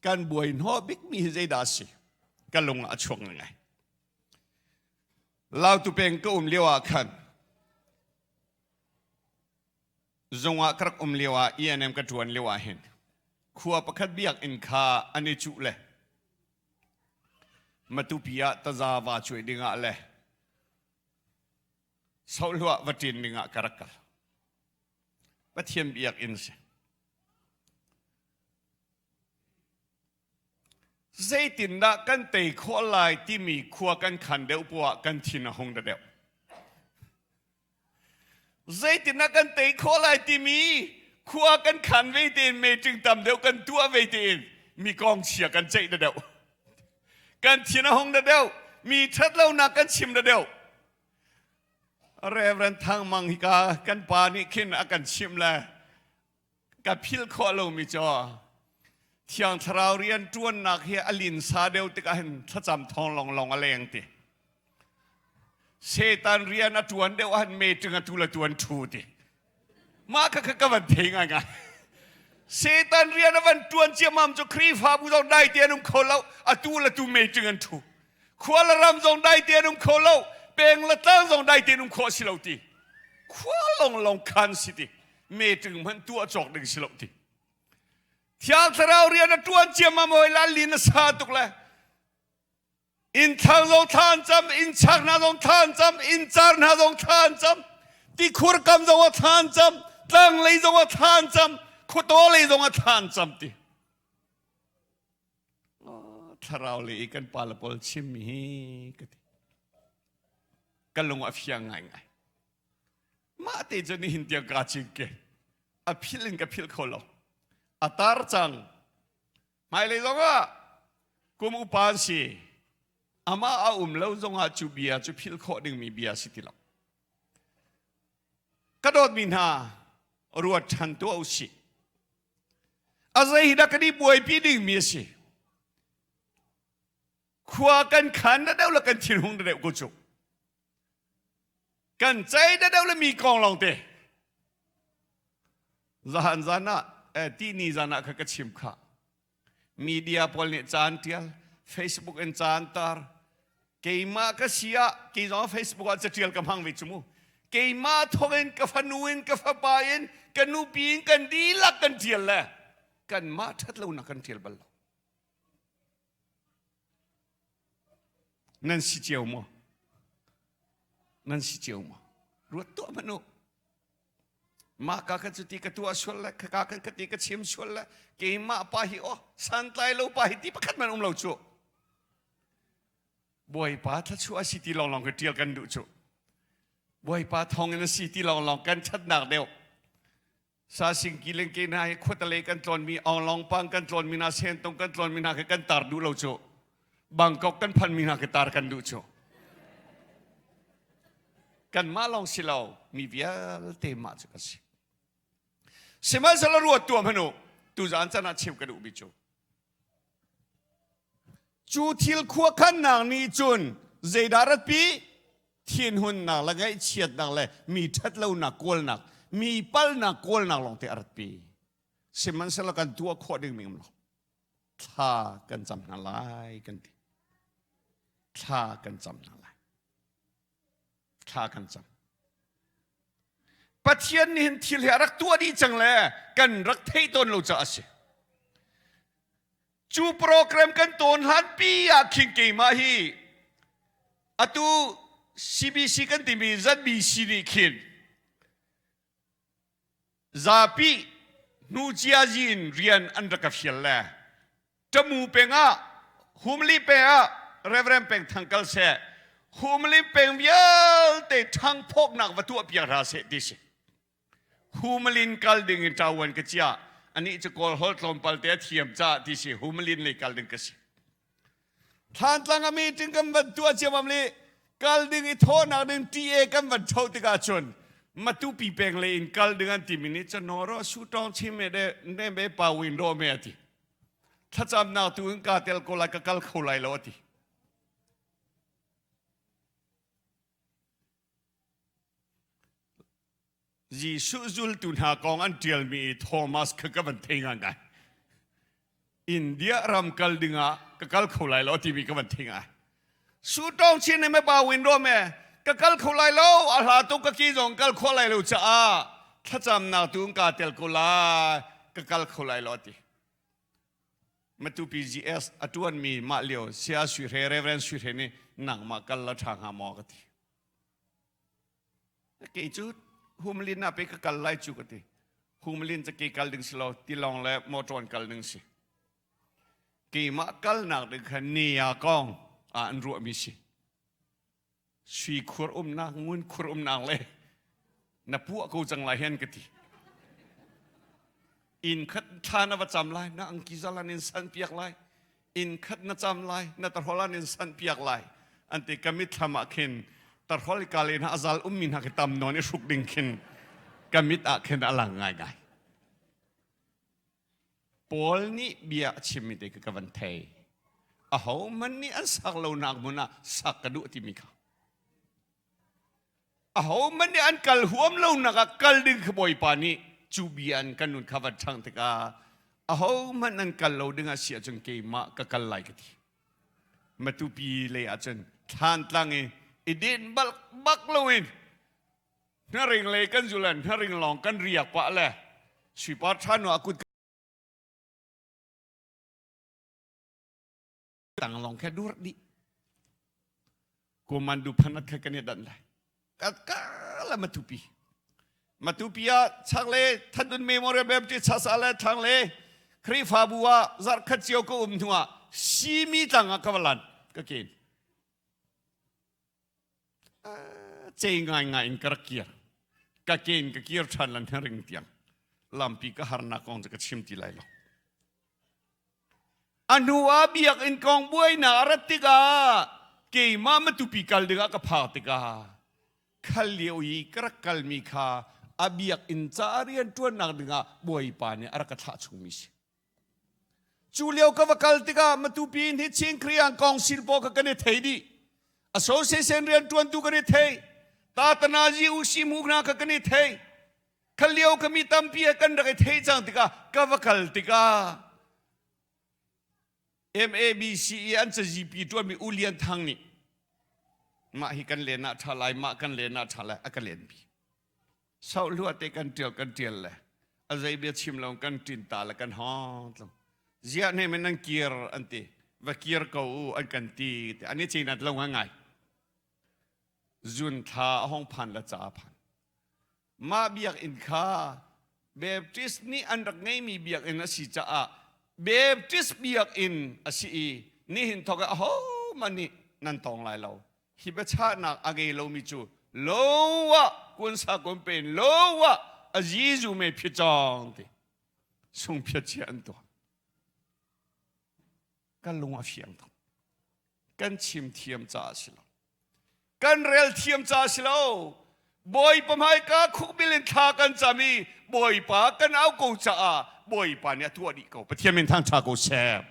Kan buai hnawh bikmi hi zeidah a si? Ka lung ah a chuak ngai. Lautu peng ka um lio ah khan zung ah ka rak um lio ah ENM ka ṭuan lio ah hin khua pakhat biakinn kha an i cuh le Matupi ah taza va cuai ding ah le sohluah va ṭin ding ah ka rak kal. Pathian biakinn si. Zeitindah kan tei khawh lai timi khua kan khan deuh poah kan thin a hung da deuh. Zeitindah kan tei khawh lai timi khua kan khan ve tein meeting tam deuh kan tuah ve tein mi kong chia kan ceih da deuh. Kan thin a hung da deuh. Mi ṭhatlonak kan chim da deuh. Reverend Thang Mang hika kan pa nih khin a kan chimh le ka philh khawh lomi cu Thiang Thlarau rian ṭuannak hi a linsa deuh tikah hin thlacam thawng lawnglawng a leng ti. Satan rian a ṭuan deuh ahhin meeting a tu le tuan ṭhu ti. Mah kha kha ka van thei ngaingai. Satan rian a van ṭuan ciammam cu Khrihfabu zong dai te an um kho lo, atu le tu meeting an ṭhu. Khua le ram zong dai te an um kho lo, peng le tlang zong dai te an um khawh si lo ti. Khua lawnglawng khan si ti. Meeting hmanh tuah cawk ding si lo ti. Thiang Thlarau rian a ṭuan ciammam hoi la lin a sa tuk le inn thlang zong thla an cam, inn chak hna zong thla an cam, inn car hna zong thla an cam, tikhur kam zong ah thla an cam, tlang lei zong ah thla an cam, khuataw lei zong ah thla an cam ti. Thlarau le i kan pa le pawl chim hi ka ti. Ka lung a fiang ngaingai. Mah te cu nihin tiang kaa cinken. A philh in ka philh kho lo. A tar cang. Hmailei zongah kum upa an si. Amah a um lo zongah cu bia cu philh khawh dingmi bia si ti lo. Ka dawtmi hna, ruat ṭhan tuah u sih. A zei hi dah kan i buaipi dingmi a si? Khua kan khan na deuh le kan thinhung na deuh ko cu. Kan cei da deuh le mi kong lawng te. Zahan zan ah eh, tini zan ah kha ka chim kha. Media pawl nih caan tial, Facebook in caan tar. Keimah ka si ah kei zong Facebook ah catial ka hmang ve cu mu. Keimah thawk in ka fanu in ka fapa in ka nupi in kan dihlak kan tial le kanmah ṭhat lonak kan tial bal lo. Nan si cio maw? Nan si cio maw? Ruat tuah hmanh u. Mah ka kan cuti ka tuah sual le ka kan ka ti ka chim sual le keimah pa hi oh santlai lo pa hi ti pakhat man um lo cu. Bawipa thluachuah a si ti lawnglawng ka tial kan duh cu. Bawipa thawng in a si ti lawnglawng kan ṭhatnak deuh. Sasingki lengke hna hi khuatalei kan tlawnmi Aunglongpang kan tlawnmi hna Sentung kan tlawnmi hna khi kan tar duh lo cu. Bangkok kan phanmi hna khi tar kan duh cu. Kanmah lawng si lo, mi vialte mah cu kan si. Sihmanhsehlaw ruat tuah hmanh u, tuzaan can ah chim ka duhmi cu. Cu thil khuakhannak nih cun zeidah ratpi? Thinhunnak le ngaihchiatnak le mi ṭhatlonak kawlnak, mi palnak kawlnak lawngte a ratpi. Sihmanhsehlaw kan tuah khawh dingmi um lo. Thla kan cam hna lai kan ti. Thla kan cam hna lai. Thla kan cam. Pathian nih hin thil hi a rak tuah dih cang le kan rak theih tawn lo caah a si. Cu program kan tawn hlan pi ah khin keimah hi atu CBC kan timi ZBC nih khin zapi hnu ciazi in rian an rak ka fial le Tamu peng ah Humli peng ah Reverend Peng Thang kal seh Humli peng vialte ṭhangphawknak va tuah piak hna seh ti si Humalin kal ding in ṭawan ka chia anih cu Kawl holh tlawmpal te a thiam caah ti si Humalin lei kal ding ka si Thlantlang a meeting kan van tuah ciamam le kal ding i thawhnak ding TA kan van tho tikah cun Matupi peng lei in kal ding an timi nih canoro su tawng chim me de ne me pa win do me ati thlacamnak tu in ka tel ko lai ka kal kho lai lo ati Jesuh zultu hna kong an ṭialmi i Thomas kha ka van thei ngaingai. India ram kal dingah ka kal kho lai lo timi ka van thing ai. Su tong chin ne me pa win ro me ka kal kho lai lo a hla tu ka ki zong kal kho lai lo caah thlacamnak tu ka tel ko lai ka kal kho lai lo ti. Matu PGS a tuanmi mah lio Sia Sui Hre Reverend Sui Hre nih nangmah kal la ṭha hnga maw ka ti. Kei cu humlin ah pe ka kal lai cu ka ti. Humlin cu ke kal ding si lo, tilawng le motor in kal ding si. Keimah kalnak ding kha nia kong ah an ruahmi si. Sui khur umnak, ngun khur umnak le na puah ko cang lai hen ka ti. Inn khat thla na va cam lai, na angki zalan in san piak lai. Inn khat na cam lai, na tarhol in san piak lai. An ti ka mitthlam ah khin tarhol ka le hna azal ummi hna khi tam nawn i hruk ding khin ka mit ah khin a lang ngaingai. Paul nih bia a chimmi te ka van thei. Ahohmanh nih an sak lonak hmun ah sak ka duh timi kha. Ahohmanh nih an kal huam lonak ah kal ding kha Bawipa nih cu bia an kan nun kha van ṭhang tikah ahohmanh an kal lo ding ah si ahcun keimah ka kal lai ka ti. Matupi lei ahcun thlantlang i i din bal bak loin hnaring lei kan zul hnaring lawng kan riak pah le suipar ṭha nu a kut tang lawng kha dur dih kumandu phanat kha kan i dan lai ka ka la matupi matupi ah chak le Thandun Memorial Baptist chasa le thlang le Khrihfabu ah zarh khat cio ka um hnu ah simi tlang ah ka va lan ka ken cei ngai ngai in ka rak kir ka ken ka kir ṭhan lan ring tiang lampi ka harnak kong cu ka chim ti lai lo A hnu ah biakinn kong buainak a rat tikah keimah Matupi kal dingah ka phak tikah khal lio i ka rak kalmi kha a biakinn ca rian ṭuannak dingah Bawipa nih a rak ka thlah chungmi si. Cu lio ka va kal tikah Matupi in hi Chin Kriang kong silpaw kha kan i thei dih. Association rian ṭuantu kan i thei. Tatanazi usi mu hna kha kan i thei. Kha lio ka mi tampi he kan rak i theih cang tikah ka va kal tikah MABC i an cazipi ṭuanmi U Lian Thang nih mah hi kan len ah ṭha lai mah kan len ah ṭha lai a ka lenpi. Sauhlua te kan ṭial kan ṭial le a zei bia chim lo kan ṭin ta le kan hawng tlung. Ziah hne men nan kir an ti va kir ko u an kan ti an i cinat lo ngai. Zun thla a hong phan le ca a phan. Mah biakinn kha Baptist nih an rak ngeimi biakinn a si caah Baptist biakinn a si i nihin thawk ah ahohmanh nih nan tawng lai lo. Hi biachahnak a ngei lomi cu lo ah kunsa kun pe in lo ah a Jesuh me phichawng ti sung phiat chia an tuah. Kan lung a fiang tuk. Kan chim thiam caah si lo. Kan rel thiam ca si lo. Bawipa hmaika khukbil in thla kan cam i Bawipa kan au ko caah Bawipa nih a tuah dih ko. Pathian min thangṭha ko seh.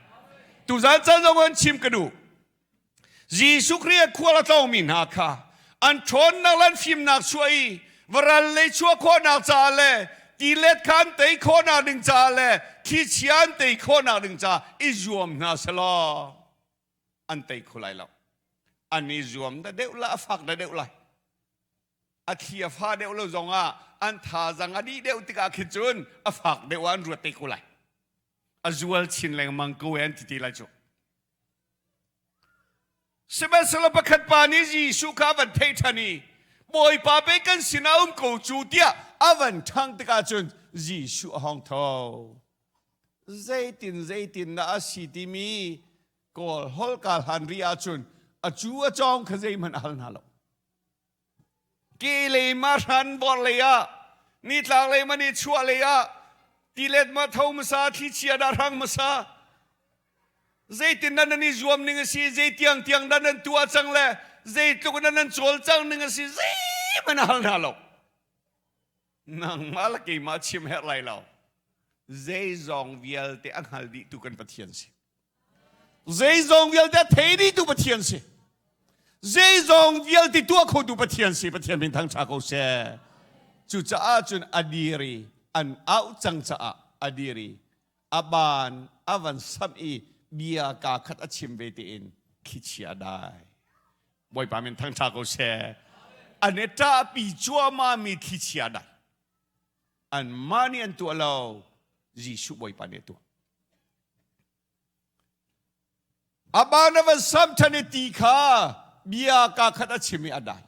Tuzan caan zong an chim ka duh. Jesuh Khrih a khual a tlawngmi hna kha an ṭhawnnak le an fimnak chuah i varal lei chuah khawhnak caah le tilet kha an tei khawhnak ding caah le thlichia an tei khawhnak ding caah i zuam hna selaw an tei kho lai lo. An i zuam da deuh la a fak da deuh lai. A thli a fa deuh lo zong ah an thazang a dih deuh tikah khin cun a fak deuh ah an ruat te ko lai. A zual chin lengmang ko e an ti te lai cu. Sihmanhsehlaw pakhat pa nih Jesuh kha a van theih ṭhan i Bawipa pei kan sinah um ko cu tiah a van ṭhang tikah cun Jesuh a hong tho. Zeitin zeitin dah a si timi Kawl holh ka hlan rih ahcun a cu a cawng kha zeihmanh a hal hna lo. Ke lei ma hran bor lei ah nitlak lei ma ni chuah lei ah tilet ma tho hmasa thlichia dah hrang hmasa zeitin dah nan i zuam ning a si zei tiang tiang dah nan tuah cang le zeitluk dah nan cawl cang ning a si zeihmanh a hal hna lo. Nangmah le keimah chim herh lai lo. Zeizong vialte a hngal dihtu kan Pathian si. Zeizong vialte a thei dihtu Pathian si. Zeizong vialte tuah khotu Pathian si. Pathian min thangṭha ko seh. Cucaah cun a dir i an auh cang caah a dir i a ban. a van samh i bia kaa khat a chim ve tein thlichia a dai. Bawipa min thangṭha ko seh. An i ṭahpi cuahmahmi thlichia a dai. Anmah nih an tuah lo, Jesuh Bawipa nih a tuah. A ban a van sam ṭhan i ti kha bia kaa khat a chim i a dai.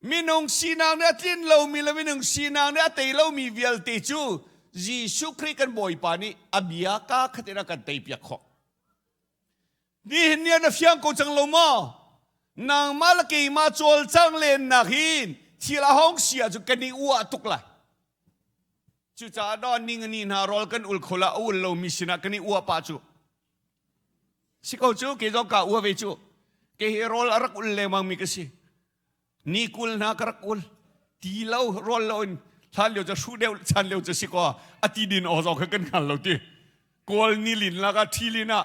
Minung sinak nih a tlin lomi le minung sinak nih a tei lomi vialte cu Jesuh Khrih kan Bawipa nih a bia kaa khat in a kan teipiak khawh. Nihin ni ah na fiang ko cang lo maw? Nangmah le keimah cawlcang lennak hin thil a hong si ahcun kan i uah tuk lai. Cucaah daw ning ni hna rawl kan ul kho la a ul lomi sinah kan i uah pah cu. Si ko cu kei zong kaa uah ve cu. Kei hi rawl a rak ul lengmang mi ka si. Ni 20 hna ka rak ul. Ti lo rawl lo in hlan lio cu hruh deuh chan lio cu si kaw a ti din aw zong kha kan hngal lo ti. Kawl nilin lakah ṭhilin ah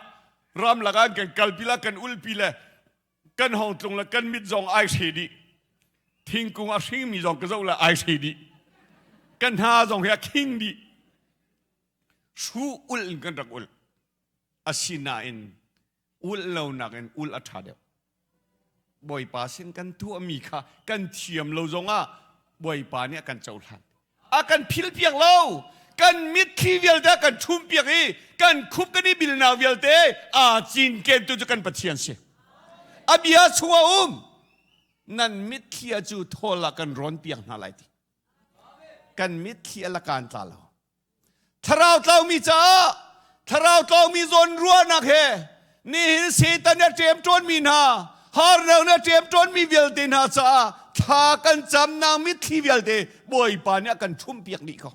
ram lakah an kan kalpi la kan ulpi le kan hong tlung le kan mit zong ai hre dih. Thingkung a hringmi zong ka zoh le ai hre dih. Kan hna zong hi a khing dih. Hru ul in kan rak ul. Asinain ulh lo nakin ulh a ṭha deuh. Bawipa sin kan tuahmi kha kan thiam lo zongah Bawipa nih a kan cohlan. A kan philpiak lo. Kan mitthli vialte a kan ṭhumpiak i kan khup kan i bilnak vialte aa cinkentu cu kan Pathian si. A bia chungah um. Nan mitthli a cu thawl ah kan rawnpiak hna lai ti. Kan mitthli a lakan tla lo. Thlarau tlaumi caah thlarau tlaumi zawn ruahnak he nihin Satan nih a ṭemṭawnmi hna harnak nih a ṭemṭawnmi vialte hna caah thla kan camnak mitthli vialte Bawipa nih a kan ṭhumpiak dih ko.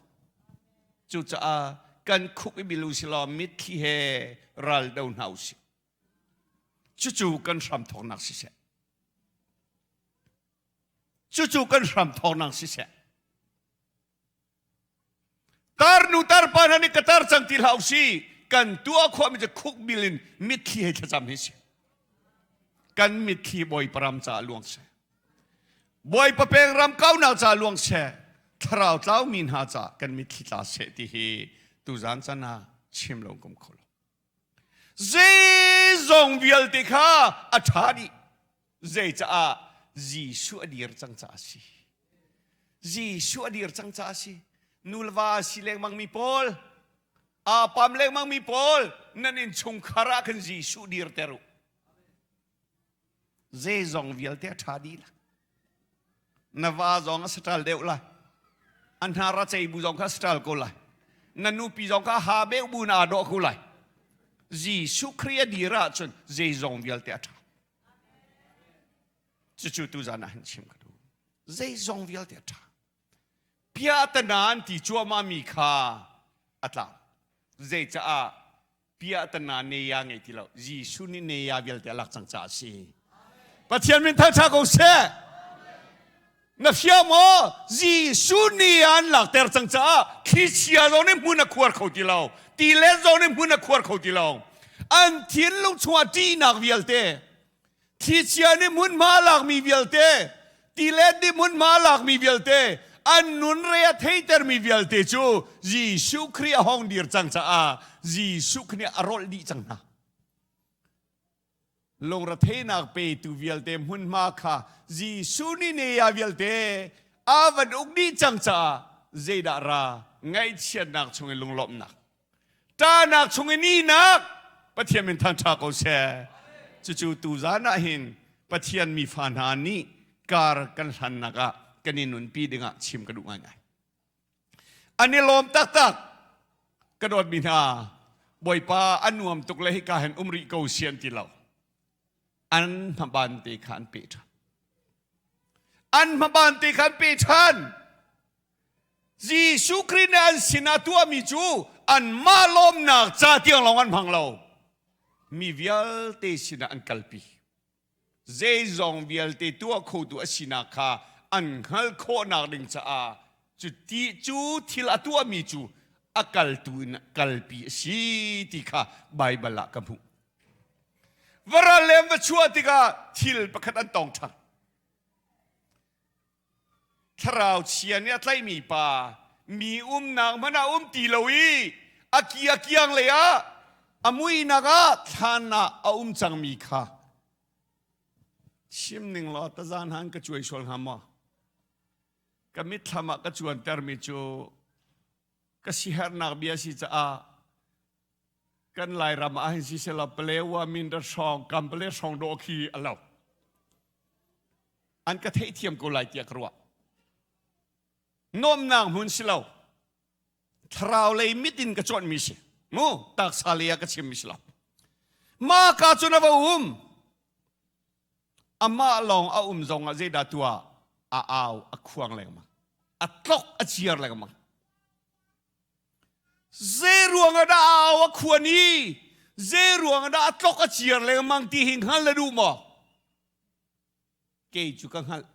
Cucaah kan khuk i bil u silaw mitthli he ral do hna u sih. Cucu kan hramthawknak siseh. Cucu kan hramthawknak siseh. Tarnu tarpa hna nih ka tar cang ti hlah usih. Kan tuah khawhmi cu khukbil in mitthli he thlacam hi si. Kan mitthli Bawipa ram caah luang seh. Bawipa peng ram kaunak caah luang seh. Thlarau tlaumi hna caah kan mitthli tla seh ti hi tuzan can ah chim lo kum kho lo. Zeizong vialte kha a ṭha dih. Zeicaah Jesuh a dir cang caah a si. Jesuh a dir cang caah a si. Nu le va a si lengmangmi pawl, aa pam lengmangmi pawl, nan innchungkhar ah khan Jesuh dirter u. Zeizong vialte a ṭha dih la. Na va zong a saṭal deuh lai. A hnar a cei bu zong kha a saṭal ko lai. Na nupi zong kha ha beuh bu na aa dawh ko lai. Jesuh Khrih a dir ahcun zeizong vialte a ṭha. Cucu tuzan ah hin chim ka duh. Zeizong vialte a ṭha. Piahtana an ti cuahmah mi kha a tlau. Zeicaah piahtana neya ngei ti lo. Jesuh nih neya vialte a lak cang caah a si. Pathian min thangṭha ko seh. Na fia maw? Jesuh nih an lakter cang caah thlichia zong nih hmun a khuar kho ti lo. Tilet zong nih hmun a khuar kho ti lo. An thinlung chungah ṭihnak vialte, thlichia nih hmunhma a lakmi vialte, tilet nih hmunhma a lakmi vialte, an nun re a theitermi vialte cu Jesuh Khrih a hong dir cang caah Jesuh Khrih nih a rolh dih cang hna. Lungretheihnak petu vialte hmunhma kha Jesuh nih nea vialte a van uk dih cang caah zeidah ra ngaihchiatnak chung in lunglawmhnak ṭahnak chung in ihnak Pathian min thangṭha ko seh. Cucu tuzan ah hin Pathian mifa hna nih kar kan hlannak ah kan i nunpi dingah chim ka duh ngaingai. An i lawm taktak. Ka dawtmi hna, Bawipa a nuam tuk le hika hin um rih ko si an ti lo. An hmaban te kha an peh ṭhan. An hmaban te kha an peh ṭhan. Jesuh Khrih nih an sinah tuahmi cu anmah lawmnak ca tiang lawng an hmang lo. Mi vialte sinah an kalpi. Zeizong vialte tuah khotu a sinak kha an hngalh khawhnak ding caah cu ti cu thil a tuahmi cu a kaltu in kalpi a si ti kha Baibal ah ka hmuh. Varal le an va chuah tikah thil pakhat an tong ṭhan. Thlarau chia nih a tlaihmi pa. Mi umnak hmanh ah um ti lo i a ki a kiang lei ah a muihnak ah thlan ah a um cangmi kha chim ning law tazan han ka cuai sual hnga maw? Ka mitthlam ah ka cuantermi cu ka sihernak bia si caah kan Lairam ah hin siselaw Palewa Mindat hrawng Kampale hrawng dawh khi a lo. An ka theihthiam ko lai tiah ka ruah. Nuamnak hmun si lo. Thlarau lei mit in ka cawnmi si. Mu taksa lei ah ka chimmi si lo. Ma ka cun a va um. Amah lawng a um zong ah zeidah tuah a au a khuang lengmang. A tlok a ciar lengmang. Zei ruang ah dah au a khuan i zei ruang ah dah a tlok a ciar lengmang ti hi hngal na duh maw? Kei cu ka hngalh.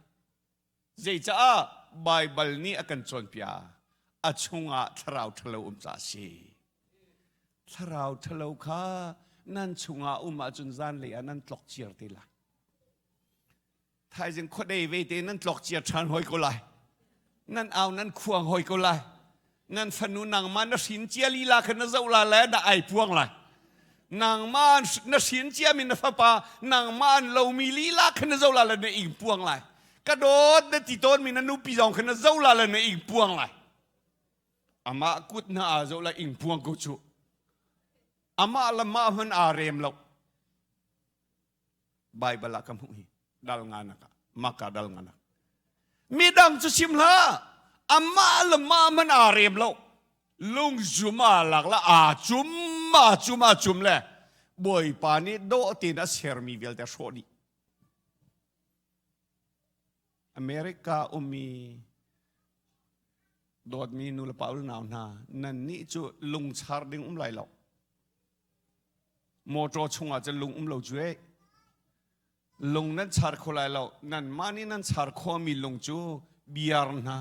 Zeicaah Baibal nih a kan cawnpiak a chungah thlarau ṭhalo um ca a si. Thlarau ṭhalo kha nan chungah um ahcun zanlei ah nan tlok ciar te lai. Thaizing khuadei ve te nan tlok cia ṭhan hoi ko lai. Nan au nan khuang hoi ko lai. Nan fanu nangmah na hrin cia lila kha na zoh la le na ai puang lai. Nangmah na hrin ciami na fapa nangmah an lomi lila kha na zoh la le na ing puang lai. Ka dawt na ti tawnmi na nupi zong kha na zoh la le na ing puang lai. Amah kut hna aa zoh la ing puang ko cu. Amah le mah hman aa rem lo. Baibal ah ka hmuh hi dal nganak ah maka dal nganak midang cu chim hlah amah le mah man aa rem lo lungzum aa lak la aa cum aa cum aa cum le bawipa nih dawh tein a sermi vialte a hrawh dih America ummi dawtmi nu le pa nau hna nan nih cu lungchar ding um lai lo Motor chungah cun lung um lo cu eh. Lung nan char kho lai lo. Nanmah nih nan char khawhmi lung cu biar hna,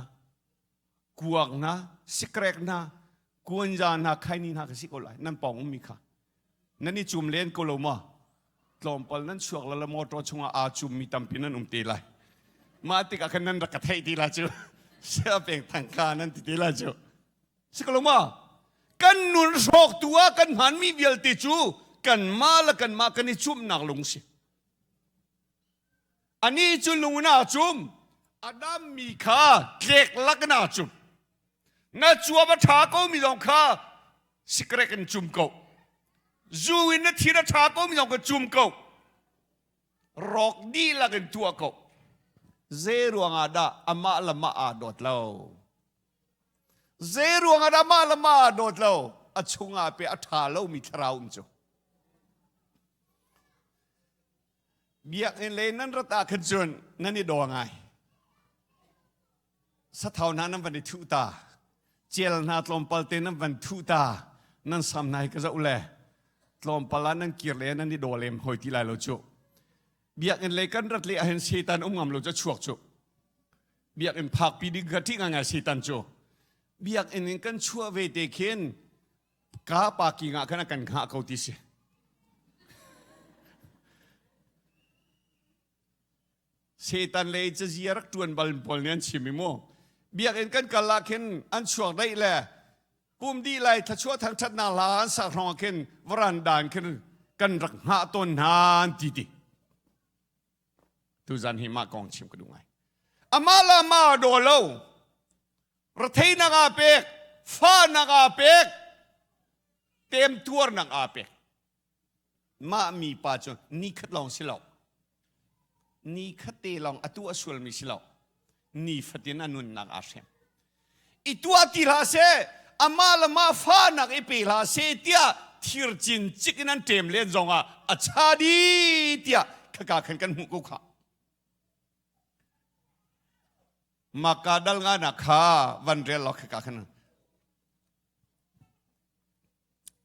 kuak hna, sikrek hna, kuanza hna, khaini hna ka si ko lai. Nan pawng ummi kha. Nan i cum len ko lo maw? Tlawmpal nan chuak la le motor chungah aa cummi tampi nan um te lai. Mah tikah khan nan rak ka theih ti la cu. Sia peng thangka nan ti te la cu. Si ko lo ma? Kan nun hrawktu ah kan hmanmi vialte cu kanmah le kanmah kan i cumhnak lung si. Ani cu lung in aa cum. A dammi kha tlek lak in aa cum. Na cuap a ṭha ko mi zong kha sikrek in cum ko. Zu in na thir a ṭha ko mi zong kha cum ko. Rawk dihlak in tuah ko. Zei ruangah dah amah le mah aa dawt lo? Zei ruangah dah mah le mah aa dawt lo? A chungah pe a ṭha lomi thlarau um cu. Biakinn lei nan rat ah khan cun nan i daw ngai. Sathau hna nan van i thuh ta. Cel hna tlawmpal te nan van thuh ta. Nan sam hna hi ka zoh le tlawmpal ah nan kir le nan i daw lem hoi ti lai lo cu. Biakinn lei kan rat le ahhin Satan um ngam lo cu a chuak cu. Biakinn phakpi ding kha ṭih ngaingai Satan cu. Biakinn in kan chuah ve te khin ka parking ah khan a kan hngah ko ti si. Satan le cazi a rak ṭuan bal pawl nih an chim i mu. Biakinn kan kal ah khin an chuak daih le pum dih lai thluachuah thangṭhatnak hla an sak hrawng ah khin varandan khin kan rak hngah tawn hna an ti ti. Tuzan hi mah kong chim ka duh ngai. Amah le amah a daw lo. Retheinak aa pek, fahnak aa pek, temtuarnak aa pek. Mah mi pa cu ni khat lawng si lo. Ni khat te lawng a tuah sualmi si lo. Ni fatin a nunnak aa hrem. I tuah ti hlah seh, amah le mah fahnak i pe hlah seh tiah thir cincik in an ṭem len zongah a cha dih tiah khaka khan kan hmuh ko khah. Maka dal nga na kha van rel law khaka khan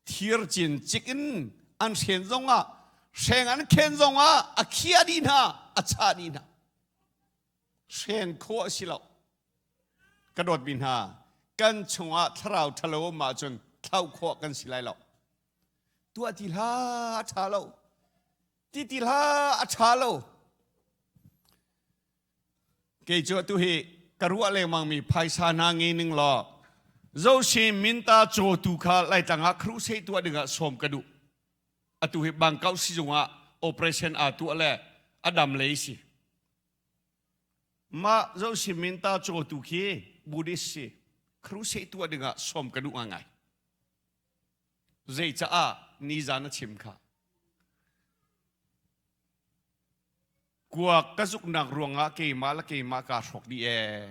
thir cincik in an hren zongah hreng an khen zongah a khia dih hna a chah dih hna hren khawh a si lo Ka dawtmi hna, kan chungah thlarau ṭhalo um ahcun thlauh khawh kan si lai lo. Tuah ti hlah a ṭha lo. Ti ti hlah a ṭha lo. Kei cu atu hi ka ruah lengmangmi phaisa hna nge ning law. Zosi Minta cawtu kha Laitlang ah crusade tuah dingah sawm ka duh. Atu hi Bangkok sizung ah operation aa tuah le a dam lei si. Mah Zosi Minta cawtu khi Buddhist si. Crusade tuah dingah sawm ka duh ngai. Zeicaah nizan a chim kha. Kuak ka zuknak ruangah keimah le keimah kaa hrawk dih ee.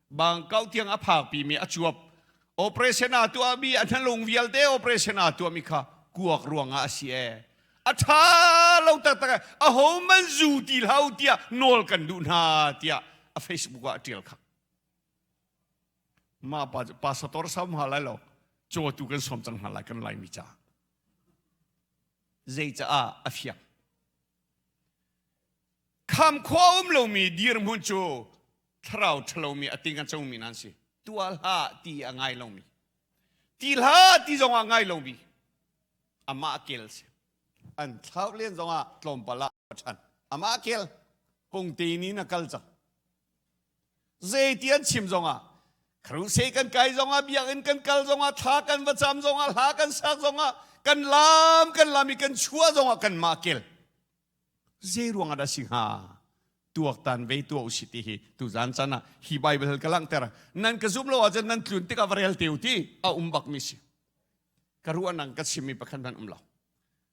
Bangkau tiang a phakpimi a cuap. Operation aa tuahmi a hnalung vialte operation aa tuahmi kha kuak ruangah a si ee. A ṭha lo taktak ee. Aho man zu ti hlah u tiah nawl kan duh hna tiah a Facebook ah a ṭial kha. Mah pa cu pastor sam ha lai lo. Cawtu kan sawm cang hna lai kan Laimi ca. Zeicaah a fiang. Kham khua um lomi dirhmun cu thlarau ṭhalomi a ting a comi nan si. Tuah hlah ti a ngai lomi. Ti hlah ti zong ah ngai lomi. Amah kel si. An thlauh len zong ah tlawmpal ah a ṭhan. Amah kel pungte ni na kal cang. Zeiti an chim zong ah crusade kan kai zong ah biakinn kan kal zong ah thla kan va cam zong ah hla kan sak zong ah kan lam kan lam i kan chuah zong ah kan mah kel zei ruang ah dah si hnga tuaktan ve tuah usih ti hi tuzan chan ah hi Bible ka langhter nan ka zum lo ahcun nan tlun tikah va rel te u ti a um bak mi si ka ruahnak ka chimmi pakhat hmanh um lo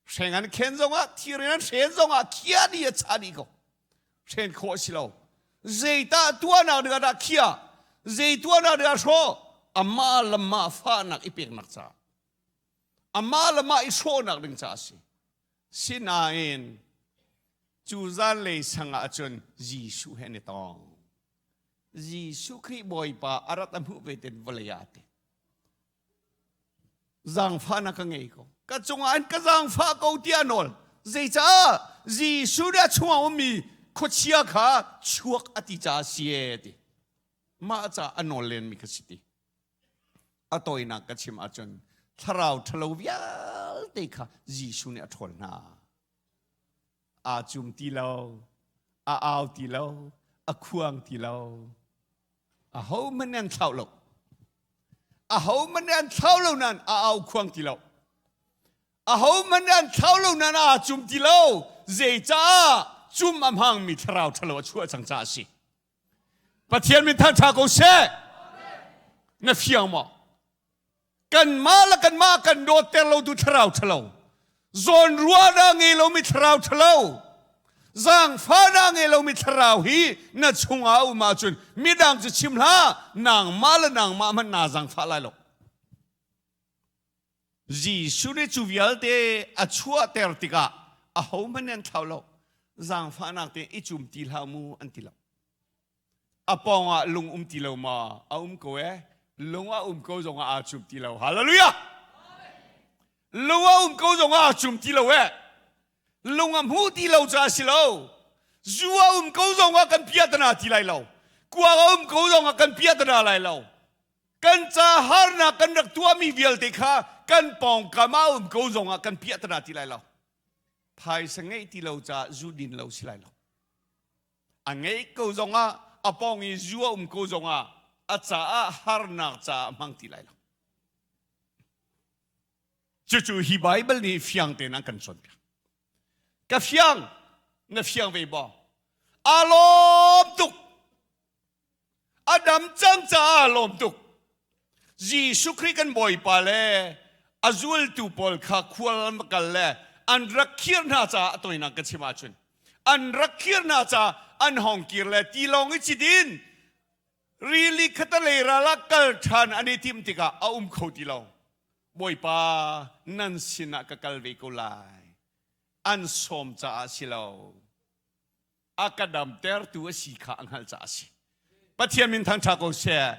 hreng an khen zongah thir in an hren zongah khia dih a cha dih ko hren khawh a si lo zeitah tuahnak ding ah dah khia zei tuahnak ding ah hrawh amah lamah fahnak i peknak caah amah lamah i hrawhnak ding caah a si sinain cu zanlei sang ah cun Jesuh he an i tong Jesuh Khrih Bawipa a rat a hmuh ve ten vawlei ah ti Zaangfahnak ka ngei ko. Ka cungah an ka zaangfah ko tiah nawl. Zeicah Jesuh nih a chungah ummi khuachia kha chuak a ti caah si e ti. Mah caah a nawl lenmi kha si ti. A tawinak ka chim ahcun thlarau ṭhalo vialte kha Jesuh nih a ṭhawl hna. Aa cum ti lo, a au ti lo, a khuang ti lo. Ahohmanh nih an thlauh lo. Ahohmanh nih an thlau lo nain a au khuang ti lo. Ahohmanh nih an thlau lo nain aa cum ti lo. Zeicah cum a hmangmi thlarau ṭhalo a chuah cang caah a si. Pathian min thangṭha ko seh. Na fiang maw? Kanmah le kanmah kan dawtter lotu thlarau ṭhalo, zawnruahnak ngei lomi thlarau ṭhalo, zaangfahnak ngei lomi thlarau hi na chungah a um ahcun midang cu chim hlah, nangmah le nangmah hmanh naa zaangfah lai lo. Jesuh nih cu vialte a chuahter tikah ahohmanh nih an thlau lo. Zaangfahnak te i cum ti hlah mu an ti lo. A pawng ah lung um ti lo ma? A um ko e. Lung a um ko zong ah aa cum ti lo. Hallelujah! Lung a um ko zong ah aa cum ti lo e. Lung a hmu ti lo caah si lo. Zu a um ko zong ah kan piatana ti lai lo. Kuak a um ko zong ah kan piatana lai lo. Kan ca harnak kan rak tuahmi vialte kha kan pawngkam ah um ko zong ah kan piatana ti lai lo. Phaisa ngeih ti lo caah zu din lo si lai lo. A ngeih ko zongah a pawng i zu a um ko zongah a caah harnak caah hmang ti lai lo. Cucu hi Baibal nih fiang tein an kan cawnpiak. Ka fiang, na fiang ve maw? Aa lawm tuk. A dam cang caah aa lawm tuk. Jesuh Khrih kan Bawipa le a zultu pawl kha khual an va kal le an rak khir hna caah a toinak ka chim ahcun an rak khir hna caah an hong kir le tilawng i cit in rili khatalei ral ah kal ṭhan an i timh tikah a um kho ti lo. Bawipa nan sinah ka kal ve ko lai. An sawm caah si lo. A ka damtertu a si kha a hngalh caah a si. Pathian min thangṭha ko seh.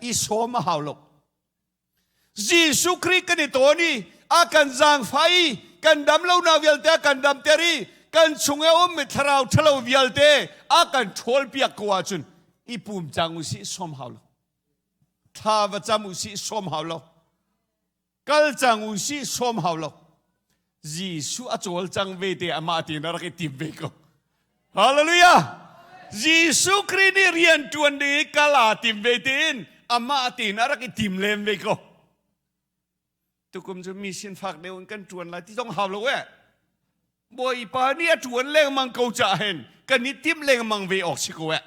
I sawm a hau lo. Jesuh Khrih kan i tawn i a kan zaangfah i kan dam lonak vialte a kan damter i kan chung i a ummi thlarau ṭhalo vialte a kan ṭhawlpiak ko ahcun i pum cang u sih sawm hau lo. Thla va cam u sih sawm hau lo. Kal cang u sih sawm hau lo. Jesuh a cawlcang ve te amah tein a rak i tim ve ko. Hallelujah! Jesuh Khrih nih rian ṭuan ding i kal aa tim ve tein amah tein a rak i tim lem ve ko. Tukum cu mi sin fak deuh in kan ṭuan lai ti zong hau lo eh. Bawipa nih a ṭuan lengmang ko caah hin kan i timh lengmang ve awk si ko eh.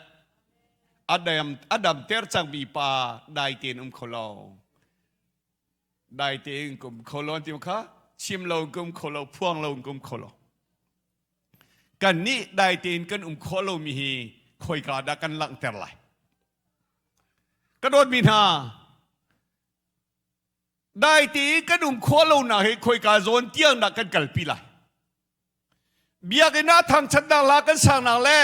A dam, a damter cangmi pa dai tein um kho lo. Dai tein kum kho lo an ti kha chim lo kum kho lo phuang lo kum kho lo. Kan nih dai tein kan um khawh lomi hi khoika dah kan langhter lai. Ka dawtmi hna, dai tein kan um khawh lonak hi khoika zawn tiang dah kan kalpi lai. Biakinn ah thangṭhatnak la kan sangnak le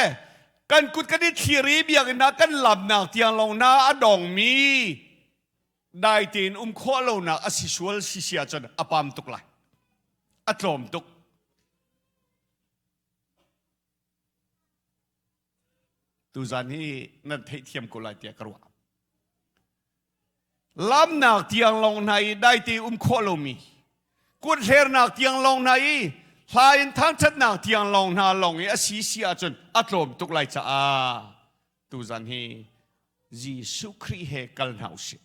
kan kut kan i thlir i biakinn ah kan lamnak tiang lawng na a dongmi dai tein um khawh lonak a si sual si si ahcun a pam tuk lai. A tlawm tuk. Tuzan hi nan theihthiam ko lai tiah ka ruah. Lamnak tiang lawng hna i daite um khawh lomi, kuthlernak tiang lawng hna i hla in thangṭhatnak tiang lawng hna lawng i a si si ahcun a tlawm tuk lai caah tuzan hi Jesuh Khrih he kal hna usih.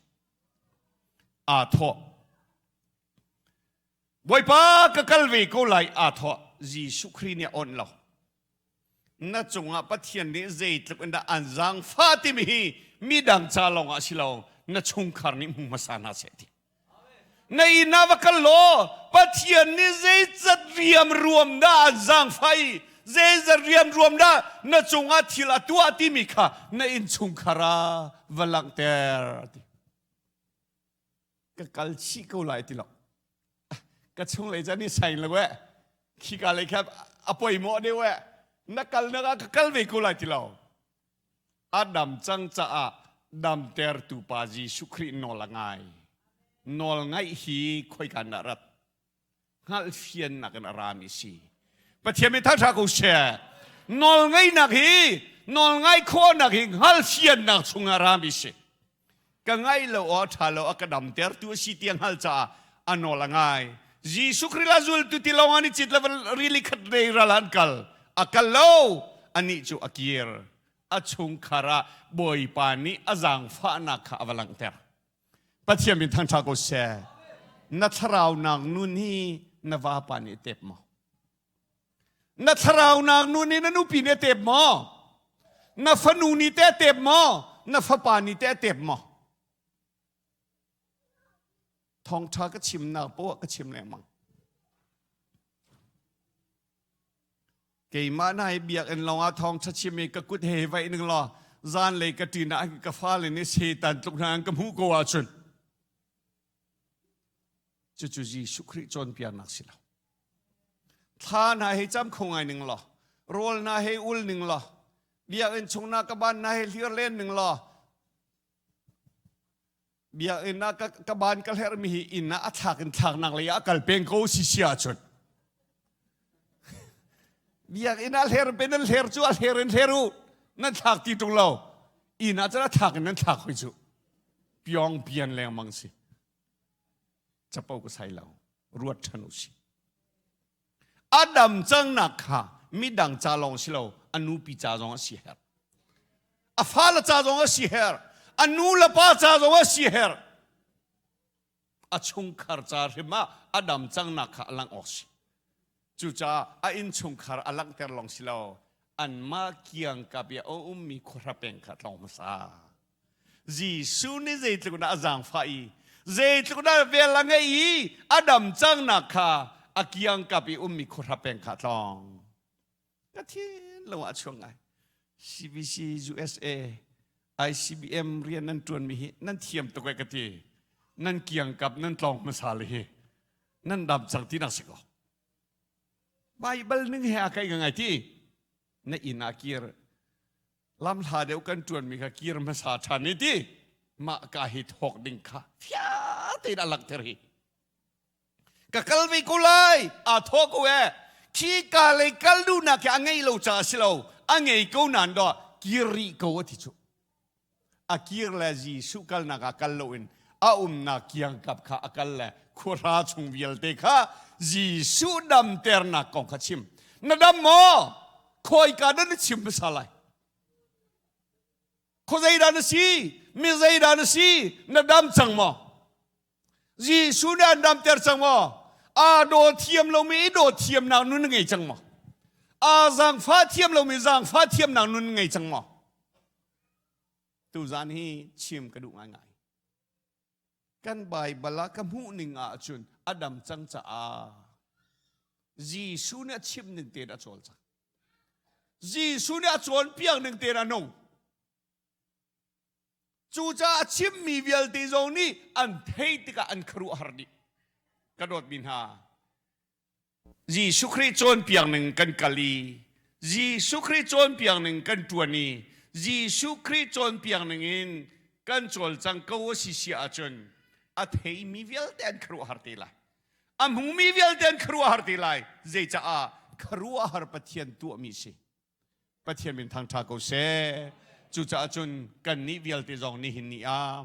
Aa thawh. Bawipa ka kal ve ko lai aa thawh. Jesuh Khrih nih a awnh lo. Na cungah Pathian nih zeitluk in dah an zaangfah timi hi midang ca lawngah si lo na chungkhar nih hmu hmasa hna seh ti. Na inn ah va kal law Pathian nih zeizat riam ruam dah an zaangfah i zeizat riam ruam dah na cungah thil a tuah timi kha na innchungkhar ah va langhter ti. Ka kal chih ko lai ti lo. Ka chung lei cun i sain lo eh. Khika lei kha a poi maw deuh eh. Na kal nak ah ka kal ve ko lai ti lo. A dam cang caah damtertu pa Jesuh Khrih nawl a ngai. Nawl ngaih hi khoika dah rat? Hngalhfiannak in a rami si. Pathian min thangṭha ko seh. Nawl ngeihnak hi nawl ngaih khawhnak hi hngalhfiannak chungah rami si. Ka ngaih lo aw ṭha lo a ka damtertu a si ti a hngalh caah a nawl a ngai. Jesuh Khrih la zultu ti lawng an i cit le rili khat rei ral an kal. A kal lo. Anih cu a kir. A chungkhar ah Bawipa nih a zaangfahnak kha a va langhter. Pathian min thangṭha ko seh. Na thlarau nak nun hi na vapa nih a tep maw? Na thlarau nak nun hi na nupi nih a tep maw? Na fanu nih teh a tep maw? Na fapa nih teh a tep maw? Thawngṭha ka chimnak poah ka chim lengmang. Keimah na hi biakinn lawngah thawngṭha chim i ka kut he vaih ning law zanlei ka ṭin ah ka fale nih Satan tluk hna an ka hmuh ko ahcun cucu Jesuh Khrih cawnpiaknak si lo. Thla hna hei cam kho ngai ning law rawl hna hei ul ning law biakinn chung na ka ban na hei hlir len ning law biakinn ah ka ban ka hlerhmi hi inn ah a thlak in thlaknak lei ah a kal peng ko si si ahcun biakinn ah hler pe nan hler cu a hler in hler u nan thlak ti ṭung lo inn ah cun a thlak in nan thlak hoi cu piong pian lengmang si capo ka sai lo ruat ṭhan u si A dam cangnak kha midang ca lawng si lo, a nupi ca zong a si herh. A fale ca zong a si herh. A nu le pa ca zong a si herh. A chungkhar ca hrim ah a dam cangnak kha a langh awk si. Cucaah a innchungkhar a langhter lawng si lo, anmah kiangkap i a ummi khuahra peng kha tlawng hmasa. Jesuh nih zeitluk dah a zaangfah i zeitluk dah vel a ngeih i a dam cangnak kha a kiangkap i ummi khuahra peng kha a tlawng. Ka thin lo ah chuak ngai. CBC USA ICBM rian nan ṭuanmi hi nan thiam tuk e ka ti. Nan kiangkap nan tlawng hmasa le hi nan dam cang ti nak si ko. Baibal ning he a kai ngai ti. Na inn ah kir lamhla deuh kan ṭuanmi kha kir hmasa ṭhan i ti mah ka hi thawk ding kha fiang tein a langhter hi ka kal ve ko lai aa thawk ko e khi ka lei kal duhnak khi a ngei lo caah si lo a ngei ko nan do kir rih ko a ti cu a kir le Jesuh kalnak ah kal loin a umnak kiangkap kha a kal le khuahra chung vialte kha Jesuh damternak kong kha chim na dam maw Khawika dah na chim hmasa lai? Khuazei dah na si? Mi zeidah na si? Na dam cang maw? Jesuh nih an damter cang maw? Aa daw thiam lomi i daw thiamnak nun na ngei cang maw? Aa zaangfah thiam lomi zaangfah thiamnak nun na ngei cang maw? Tuzan hi chim ka duh ngaingai. Kan Baibal ah ka hmuh ning ahcun a dam cang caah Jesuh nih a chim ning tein a cawlcang. Jesuh nih a cawnpiak ning tein a nung. Cucaah a chimmi vialte zong nih an theih tikah an khuaruahhar dih. Ka dawtmi hna, Jesuh Khrih cawnpiak ning kan kal i Jesuh Khrih cawnpiak ning kan ṭuan i Jesuh Khrih cawnpiak ning in kan cawlcang ko a si si ahcun a theimi vialte an khuaruahhar te lai. A hmumi vialte an khuaruahhar te lai. Zeicaah khuaruahhar Pathian tuahmi si. Pathian min thangṭha ko seh. Cucaah cun kannih vialte zong nihin ni ah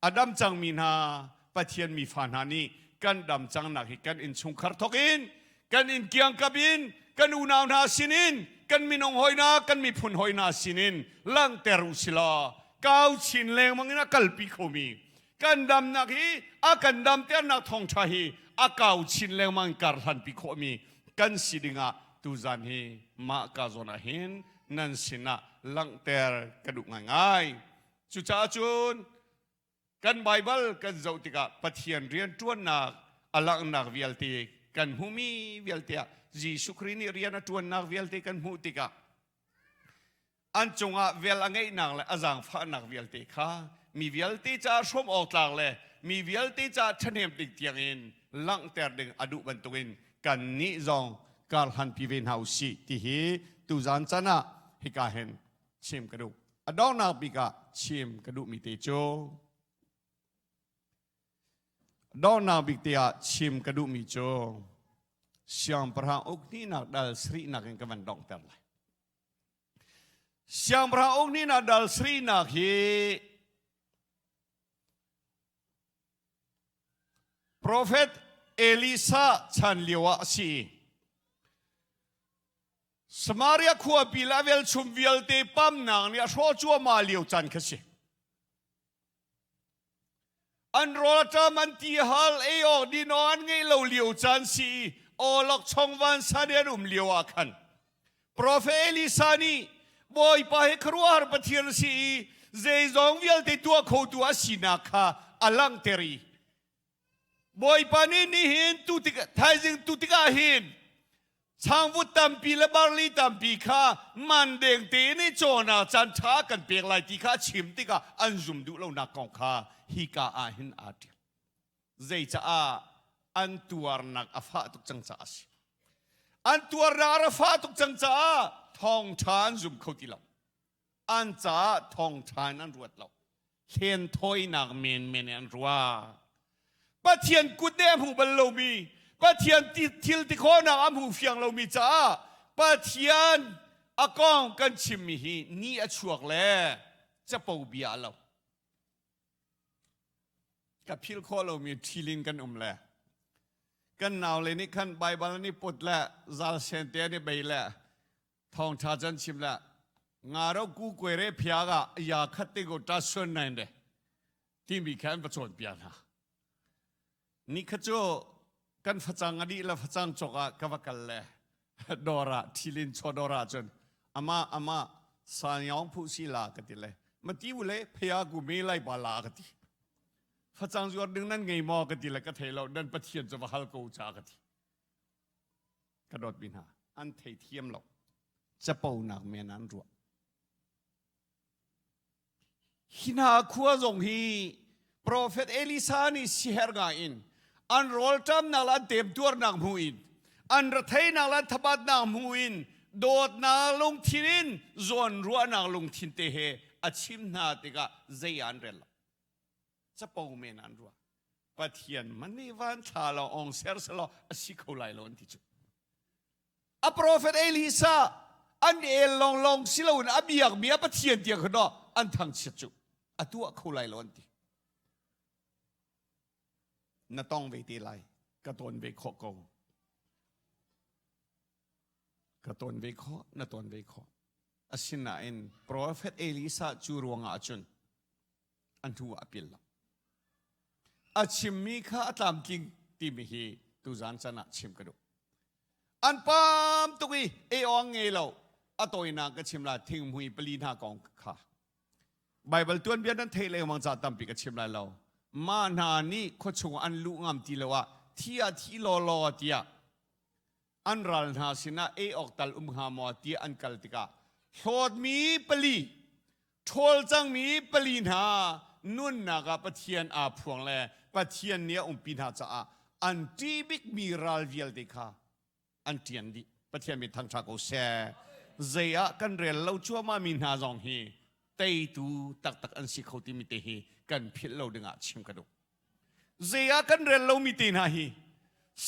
a dam cangmi hna Pathian mifa hna nih kan dam cangnak hi kan innchungkhar thawk in kan inn kiangkap in kan unau hna sinin kan minung hawi hna kan miphun hawi hna sinin langhter u silaw kau chin lengmang in a kalpi khomi kan damnak hi a kan damternak thawngṭha hi a kau chin lengmang kar hlanpi khawhmi kan si dingah tuzan hi mah ka zawn ah hin nan sinah langhter ka duh ngaingai. Cucaah cun kan Baibal kan zoh tikah Pathian rianṭuannak a langhnak vialte kan hmuhmi vialte ah Jesuh Khrih nih rian a ṭuannak vialte kan hmuh tikah an cungah vel a ngeihnak le a zaangfahnak vialte kha mi vialte caah hrawm awk tlak le mi vialte caah ṭhahnem ding tiangin langhter ding a duh bantukin kannih zong karhlanpi ve hna u sih ti hi tuzan chan ah hika hin chim ka duh. A donghnak bik ah chim ka duhmi te cu donghnak bik te ah chim ka duhmi cu siangpahrang uk hnihnak dal sarihnak in ka van donghter lai. Siangpahrang uk hnihnak dal sarihnak hi Profet Elisa chan lio ah a si. Samaria khuapi le a velchum vialte pamnak nih a hrawh cuahmah lio caan kha si. An rawl a ṭam, an ti hal, ei awk din awk an ngeih lo lio caan si i awlokchong vansan i an um lio ah khan Profet Elisa nih Bawipa hi khuaruahhar Pathian a si i zeizong vialte tuah khotu a sinak kha a langhter i Bawipa nih nihin tu tik thaizing tu tikah hin changvut tampi le barli tampi kha man deng tein i cawnak caan ṭha kan pek lai ti kha a chim tikah an zum duh lonak kong kha hika ah hin aa ṭial. Zeicaah an tuarnak a fah tuk cang caah a si. An tuarnak a fah tuk cang caah thawngṭha an zum kho ti lo. An caah thawngṭha in an ruat lo. Hlenthawinak menmen in an ruah. Pathian kut nih a hmu bal lomi, Pathian thil ti khawhnak a hmu fiang lomi caah Pathian a kong kan chimmi hi ni a chuak le capo bia a lo. Ka philh khawh lomi ṭhilin kan um le kan naule nih khan Baibal an i put le zal sen te an i bei le thawngṭha can chim le nga ro ku kwe re phia ga ya khat te go ta sun nain de timi kha an va cawn piak hna ni kha cu kan facang a dih le facang cawk ah ka va kal le dawr ah thilin chaw dawr ah cun ama ama sanyong phu si la ka ti le ma ti u le phia ku me lai ba la ka ti facang zuar ding nan ngei maw ka ti le ka thei lo nan pathian cu va hal ko cha ka ti Ka dawtmi hna, an theithiam lo. Caponak men an ruah. Hi hna khua zong hi Profet Elisa nih siher ngai in an rawlṭamnak le an temtuarnak hmu in an retheinak le an thabatnak hmu in dawtnak lungthin in zawnruahnak lungthin te he a chim hna tikah zei ah an rel lo. Capo men an ruah. Pathian man nih van thla law ong ser selaw a si kho lai lo an ti cu. A profet Elisa an el long long si loin a biakmi a Pathian tiang kha an thangchiat cu a tuah kho lai lo an ti. Na tong ve te lai ka tawn ve khawh ko. Ka tawn ve khawh na tawn ve khawh. Asinain profet Elisa cu ruangah cun. A hnu ah a pil lo. A chimmi kha a tlamtling timi hi tuzan can ah chim ka duh. An pam tuk i ei awng ngei lo. A tawinak ka chim la thinghmui pali hna kong kha. Baibal tuanbia nan theih lengmang ca tampi ka chim lai lo. Mah hna nih khuachung an luh ngam ti lo ah thi ah thi law law tiah an ral hna sinah ei awk tal um hnga maw tiah an kal tikah hlawtmi pali ṭhawl cangmi pali hna nunnak ah Pathian aa phuang le Pathian nih a umpi hna caah an ṭih bikmi ral vialte kha an ṭian dih. Pathian min thangṭha ko seh. Zei ah kan rel lo cuahmah mi hna zong hi teitu taktak an si kho timi te hi kan philh lo dingah chim ka duh. Zei ah kan rel lomi te hna hi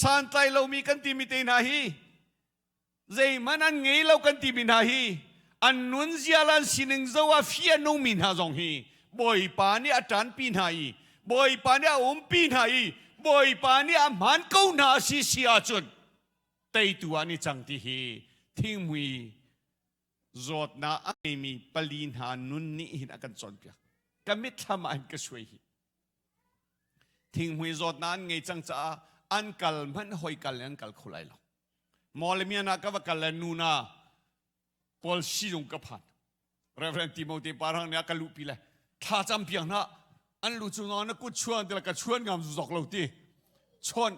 santlai lomi kan timi te hna hi zeihmanh an ngei lo kan timi hna hi an nun zial an sining zo ah fi a nungmi hna zong hi Bawipa nih a ṭanpi hna i Bawipa nih a umpi hna i Bawipa nih a hmaan ko hna a si si ahcun teitu ah an i cang ti hi thinghmui zawtnak a ngeimi pali hna nun nih hin a kan cawnpiak. Ka mitthlam ah hin ka suai hi. Thinghmui zawtnak an ngei cang caah an kal hmanh hoi kal in an kal kho lai lo. Mawlamian ah ka va kal le nuna Paul sizung ka phan. Reverend Timote Parang nih a ka luhpi le thla cam piak hna an lu cu na kut chuan ti ka chuan ngam zu zok lo ti chawn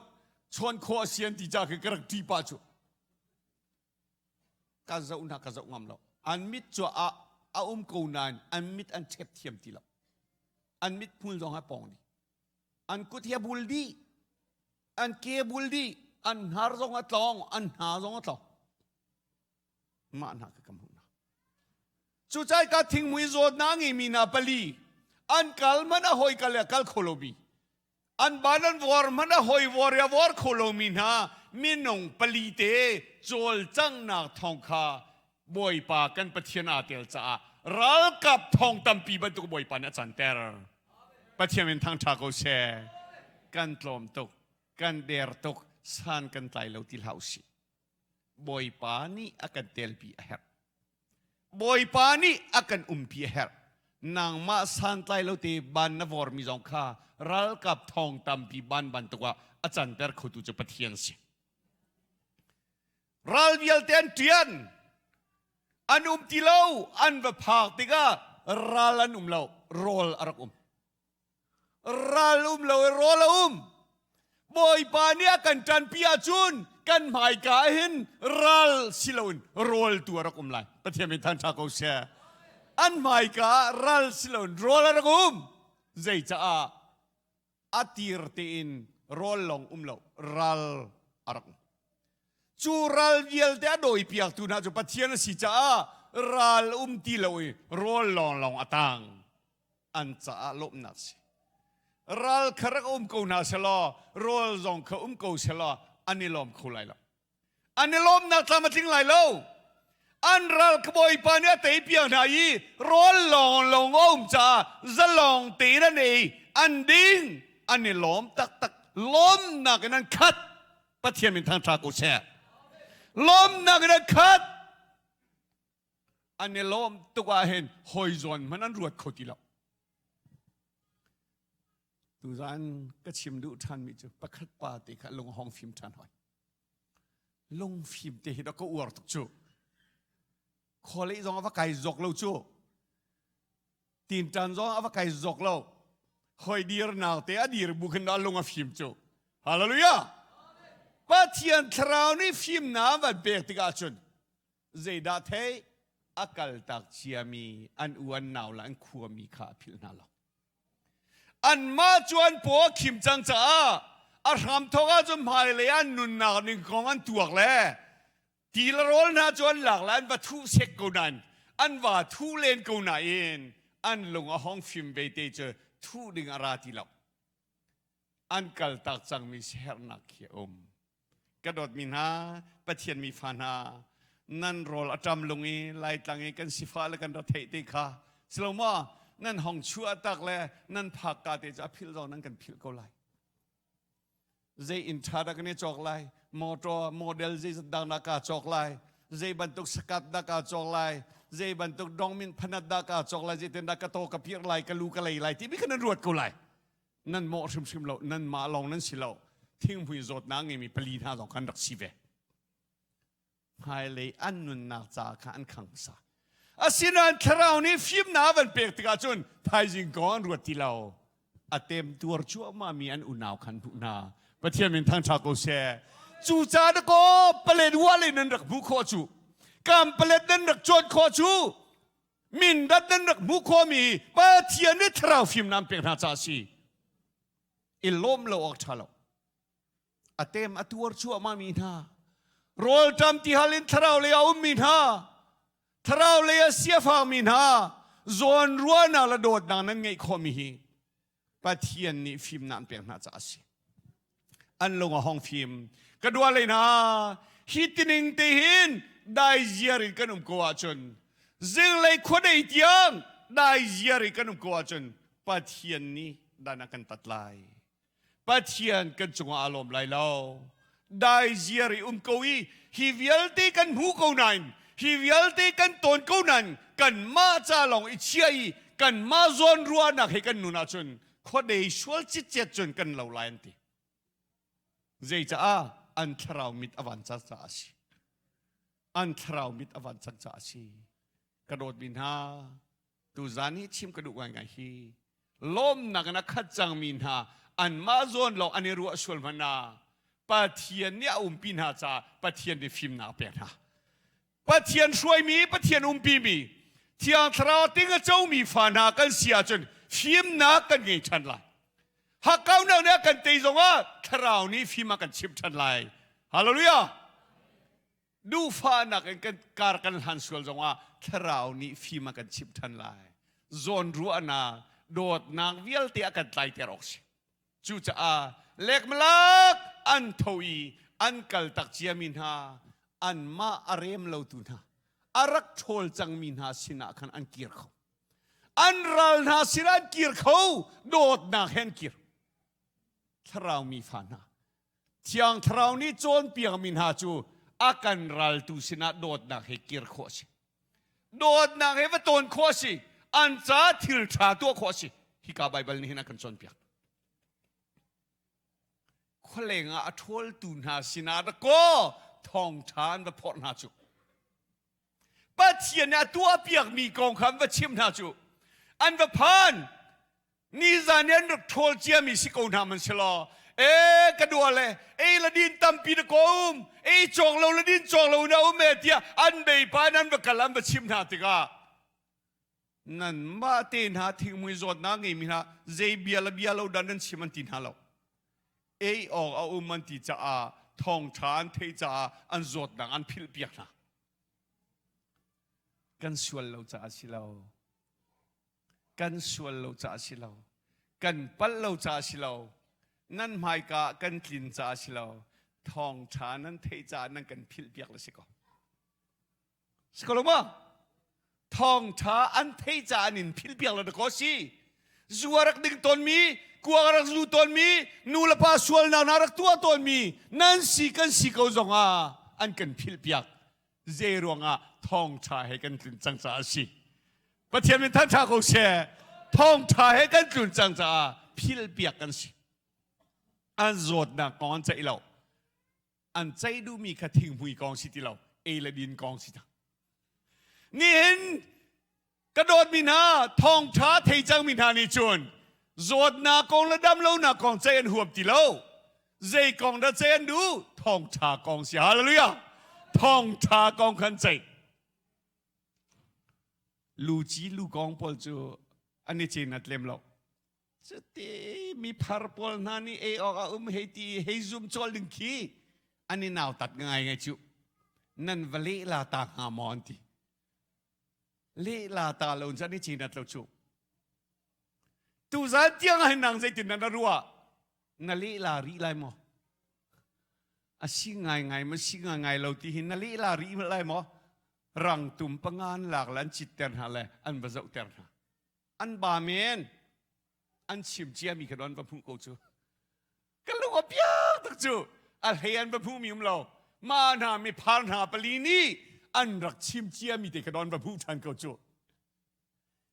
chawn khawh a sian ti ca khi ka rak ṭi pa cu ka zoh hna ka zoh ngam lo an mit cu a a um ko nain an mit an ṭhep thiam ti lo an mit hmul zong a pong dih an kut hi a bul dih an ke bul dih an hnar zong a tlawng an hna zong a tlawng mah hna ka kam hna cucai ka thingmui zawtnak ngeimi hna pali an kal hmanh a hoi kal le kal kho lomi an ban an vor hmanh a hoi vor i a vor kho lomi hna minung pali te cawlcanghnak thawng kha Bawipa kan Pathian aa tel caah ralkap thong tampi bantuk Bawipa nih a canter. Pathian min thangṭha ko seh. Kan tlawm tuk, kan der tuk, san kan tlai lo ti hlah usih. Bawipa nih a kan telpi a herh. Bawipa nih a kan umpi a herh. Nangmah santlai lo te ban na vormi zong kha ralkap thong tampi ban bantuk ah a canter khotu cu Pathian si. Ral vialte an ṭian. An um ti lo. An va phak tikah ral an um lo. Rawl a rak um. Ral um lo i rawl a um. Bawipa nih a kan ṭanpi ahcun kan hmaika ah hin ral si loin rawl tu a rak um lai. Pathian min thangṭha ko seh. An hmaika ah ral si loin rawl a rak um. Zeicaah a tir tein rawl lawng um lo ral a rak um. Cu ral vialte a dawipiaktu hna cu Pathian a si caah ral um ti lo i rawl lawnglawng a tang. An caah lawmhnak si. Ral kha rak um ko hna selaw rawl zong kha um ko selaw an i lawm kho lai lo. An i lawmnak tlam a tling lai lo. An ral ka bawipa nih a tei piak hna i rawl lawng lawng a um caah zalong tein an ei, an ding, an i lawm taktak. Lawmnak in an khat. Pathian min thangṭha ko seh. Lawmnak in an khat. An i lawm tuk ah hin hawi zawn hmanh an ruat kho ti lo. Tuzaan ka chim duh ṭhanmi cu pakhat pa te kha lung hong fim ṭhan hoi. Lungfim te hi dah ka uar tuk cu. Khualei zong a va kai zawk lo cu. Tinṭan zong a va kai zawk lo. Hoi dirnak te a dir bu khin dah lung a fim cu. Hallelujah! Pathian thlarau nih fimnak van pek tikah cun zeidah thei a kaltak ciami an u an nau le an khuami kha a philh hna lo. Anmah cu an paw a khim cang caah a hramthawk ahcun hmailei an nunnak ning kong an tuak le ti le rawl hna cu an lak le an va thuh sek ko nain an va thuh len ko nain an lung a hong fim ve te cu thuh ding a ra ti lo. An kaltak cangmi siaherhnak khi a um. Ka dawtmi hna, Pathian mi fa hna, nan rawl a ṭam lung i Laitlang i kan sifah le kan retheih te kha silo maw nan hong chuah tak le nan phak ka te cu a philh zong nan kan philh ko lai. Zei inn ṭha dah kan i cawk lai, motor model zei dang dah kaa cawk lai, zei bantuk sakat dah kaa cawk lai, Zei bantuk dongmin phanat dah ka cawk lai, zeitin dah ka taw ka pir lai, ka lu ka lei lai timi kha nan ruat ko lai. Nan mawh hrimhrim lo, nan mah lawng nan si lo. Thinghmui zawtnak ngeimi pali hna zong kan rak si ve. Hmailei an nunnak ca kha an khang hmasa. Asinain thlarau nih fimnak a van pek tikah cun thaizing kong an ruat ti lo. A temtuar cuahmah mi an unau khan hmuh hna. Pathian min thangṭha ko seh. Cucaah dakaw palet wale nan rak hmuh khawh cu. Kam palet nan rak cawn khawh cu. Mindat nan rak hmuh khawhmi Pathian nih thlarau fimnak an pek hna caah a si. I lawm lo awk ṭha lo. A tem a tuar cuahmah mi hna rawlṭam tihal in thlarau lei a ummi hna thlarau lei a siafakmi hna zawn ruahnak le dawtnak nan ngeih khawhmi hi Pathian nih fimnak an pek hna caah a si. An lung a hong fim. Ka dua lei hna hi tining te hin dai ziar in kan um ko ahcun zinglei khuadei tiang dai ziar in kan um ko ahcun Pathian nih dan a kan tat lai. Pathian kan cungah aa lawm lai lo. Dai ziar i um ko i hi vialte kan hmu ko nain hi vialte kan tawn ko nain kanmah ca lawng i chia i kanmah zawn ruahnak he kan nun ahcun khuadei sual citcet cun kan lo lai an ti. Zeicaah an thlarau mit a van car caah a si. An thlarau mit a van car caah a si. Ka dawtmi hna, Tuzaan hi chim ka duh ngaingai hi lawmnak in a khat cangmi hna anmah zawn lawng an i ruah sual hmanh ah Pathian nih a umpi hna caah Pathian nih fimnak a pek hna. Pathian hruaimi, Pathian umpimi, Thiang Thlarau ting a comi fa hna kan si ahcun fimnak kan ngei ṭhan lai. Hakkaunak nih a kan tei zongah Thlarau nih fim a kan chimh ṭhan lai. Hallelujah! Duhfahnak in kan kar kan hlan sual zongah thlarau nih fim a kan chimh ṭhan lai. Zawnruahnak, dawtnak vialte a kan tlaiter awk si. Cucaah lekmalak an tho i an kal tak ciami hna, anmah a rem lotu hna, a rak ṭhawl cangmi hna sinah khan an kir kho. An ral hna sinah an kir kho, dawtnak he an kir. Thlarau mi fa hna, Thiang Thlarau nih cawnpiakmi hna cu a kan raltu sinah dawtnak he kir khawh a si. Dawtnak he va tawn khawh a si. An ca thil ṭha tuah khawh a si. Hika Baibal nih hin a kan cawnpiak. Khualeng ah a ṭhawltu hna sinah dakaw thawngṭha an va phorh hna cu. Pathian nih a tuahpiakmi kong kha an va chimh hna cu. An va phan. Nizan i an rak ṭhawl ciami si ko hna man si law, ee ka dua le ei le din tampi na ko um, ei cawk lo le din cawk lo na um e tiah an beipa in an va kal an va chimh hna tikah nanmah te hna thingmui zawtnak ngeimi hna zei bia le bia lo dan nan chim an ti hna lo. Ei awk a um an ti caah thawngṭha an theih caah an zawtnak an philhpiak hna. Kan sual lo caah si lo. Kan sual lo caah si lo. Kan palh lo caah si lo. Nan hmaika ah kan tlin caah si lo. Thawngṭha nan theih caah nan kan philhpiak le si ko. Si ko lo maw? Thawngṭha an theih caah an in philhpiak lo dakaw si. Zu a rak ding tawnmi, kuak a rak zu tawnmi, nu le pa sualnak hna rak tuah tawnmi, nan si kan si ko zongah an kan philhpiak. Zei ruangah thawngṭha he kan tlun cang caah a si. Pathian min thangṭha ko seh. Thawngṭha he kan tlun cang caah philhpiak kan si. An zawtnak kong an ceih lo. An ceih duhmi kha thinghmui kong si ti lo, ei le din kong si cang. Nihin ka dawtmi hna, thawngṭha thei cangmi hna nih cun zawtnak kong le damlonak kong ceih an huam ti lo. Zei kong dah ceih an duh? Thawngṭha kong si. Hallelujah! Thawngṭha kong khan ceih. Luci lukawng pawl cu an i cenat lem lo. Cuti mi phar pawl hna nih ei awk a um hei ti hei zum cawl ding khi an i nautat ngai ngai cu. Nan va lehla ta hnga maw an ti. Lehla ta lo in an i cenat lo cu. Tuzan tiang ah hin nang zeitin dah na ruah? Na lehla rih lai maw? A si ngaingai ma si ngaingai lo ti hi na lehla rih lai maw? Rangtum panga an lak le an citter hna le an va zohter hna. An ba men an chim ciami kha an va hmuh ko cu. Ka lung a piak tak cu. A hlei an va hmuhmi um lo. Mah hna miphar hna pali nih an rak chim ciami te kha don va hmuh ṭhan ko cu.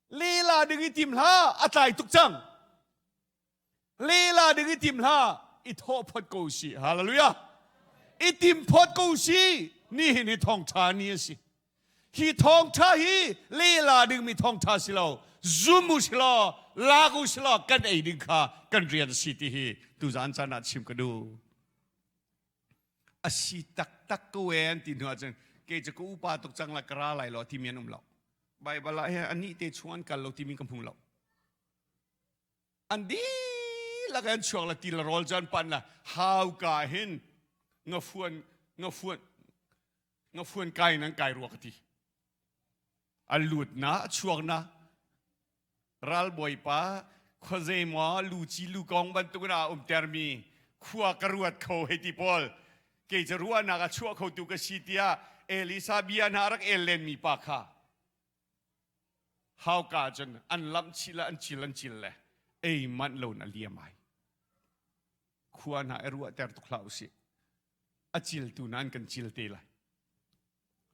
Lela ding i tim hlah, a tlai tuk cang. Lela ding i tim hlah, i thawh phot ko si. Hallelujah. I tim phot ko si. Nihin hi thawngṭha ni a si. Hi thawngṭha hi lela dingmi thawngṭha si lo. Zum u si law, lak u si law, kan ei ding kha kan rian a si ti hi tuzan caan ah chim ka duh. A si taktak ko e an ti hnu ahcun kei cu ka upa tuk cang la ka ra lai lo timi an um lo. Baibal ah hin anih te chung an kal lo timi ka hmu lo. An dihlak an chuak la ti la rawl cu an pan la hauka hin ngafuan ngafuan ngafuan kai in an kai rua ka ti. A lut na a chuak na ralbawipa khuazei maw luci lukong bantuk in aa umtermi khua ka ruat kho hei ti pawl kei cu ruahnak a chuah khotu ka si tiah Elisa bia hna a rak el lenmi pa kha hauka cun an lamh chih le an cil an cil le ei manh lo in a liam ai khua hna i ruahter tuk hlah usih a ciltu hna an kan cil te lai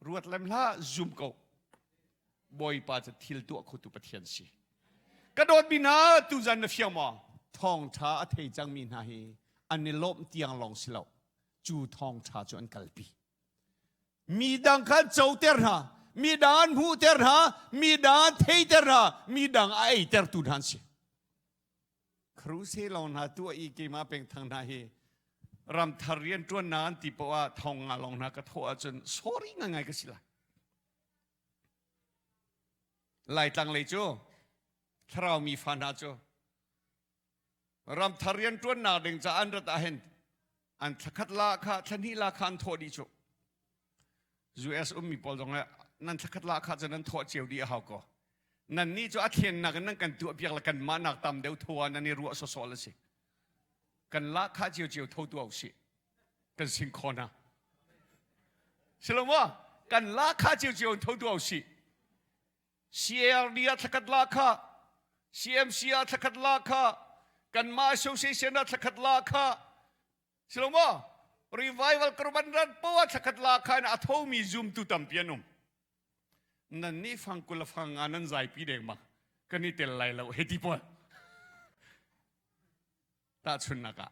Ruat lem hlah, zum ko. Bawipa cu thil tuah khotu Pathian si. Ka dawtmi hna, tuzan na fiang maw? Thawngṭha a thei cangmi hna hi an i lawmh tiang lawng si lo. Cu thawngṭha cu an kalpi. Mi dang kha an coter hna, mi dang an hmuhter hna, mi dang an theiter hna, mi dang a eitertu hna an si. Crusade lawng hna tuah i keimah pengthang hna hi ramthar rianṭuannak an ti poah ah thong nga lawng hna ka thawh ahcun sorry ngaingai ka si lai. Laitlang lei cu thlarau mi fa hna cu ramthar rianṭuannak ding ca an rat ahhin an thlakhat la kha thlahnih la kha an thawh dih cu. US ummi pawl zong nan thlakhat la kha cu nan thawh cio dih a hau ko. Nan nih cu a thlennak in nan kan tuah piak le kan mah nak tam deuh tho ah nan i ruah sawsawh le si. Kan la kha cio cio tho tuah usih. Kan sing kho hna. Silo maw? Kan la kha cio cio tho tuah usih. CARD ah thlakhat la kha CMC ah thlakhat la kha kanmah association ah thlakhat la kha Silo maw? Revival karban ran poah thlakhat la khan a thomi zumtu tampi an um. Nan nih fangkul a fang nga nan zaipi deng ma kan i tel lai lo hei ti pawl. Tahchunnak ah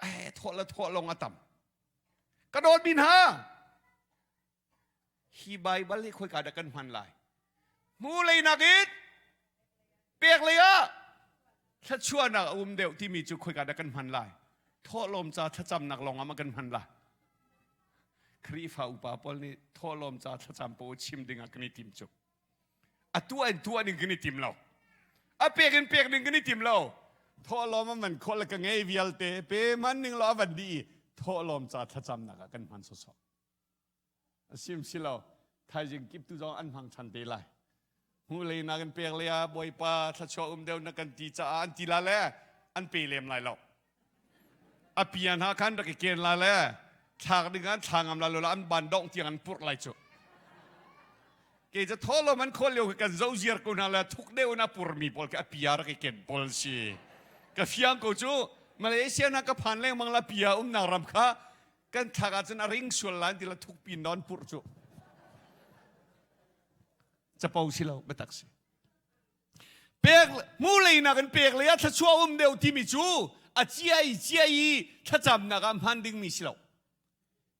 eh thawh le thawh lawng a tam. Ka dawt mi hna Hi Baibal hi khoika dah kan hman lai? Hmu lei nakin pek lei ah thluachuahnak a um deuh timi cu khoika dah kan hman lai? Thawhlawm ca thlacamnak lawng ah ma kan hman lai? Khrihfa upa pawl nih thawhlawm ca thlacam pawl chim ding ah kan i tim cu. A tuah in tuah ding kan i tim lo. A pek in pek ding kan i tim lo. Thawhlawm a man khawh le ka ngei vialte pe man ning law a van dih i thawhlawm ca thlacamnak ah kan hman sawsawh. A sim si lo. Thaizing kip tu zong an hmang ṭhan te lai. Hmu lei nakin pek lei ah Bawipa thluachuah um deuh na kan ti caah an ti la le an pe lem lai lo. A pia hna khan rak i ken la le thlak ding an thla ngam la lo la an ban dongh tiang an purh lai cu. Ke ca tholom an khawl lio kan zo ziar ko hna le thuk deuh in a purmi pawl ke a pia rak i ken pawl si. Ka fiang ko cu Malaysia na ka phan lengmang la pia umnak ram kha kan thlak ahcun a ring sual lai ti la thuk pin non purh cu capo si lo biatak si pek hmu lei nak in pek lei ah thluachuah um deuh timi cu a ciai ciai i thlacamnak ah hman dingmi si lo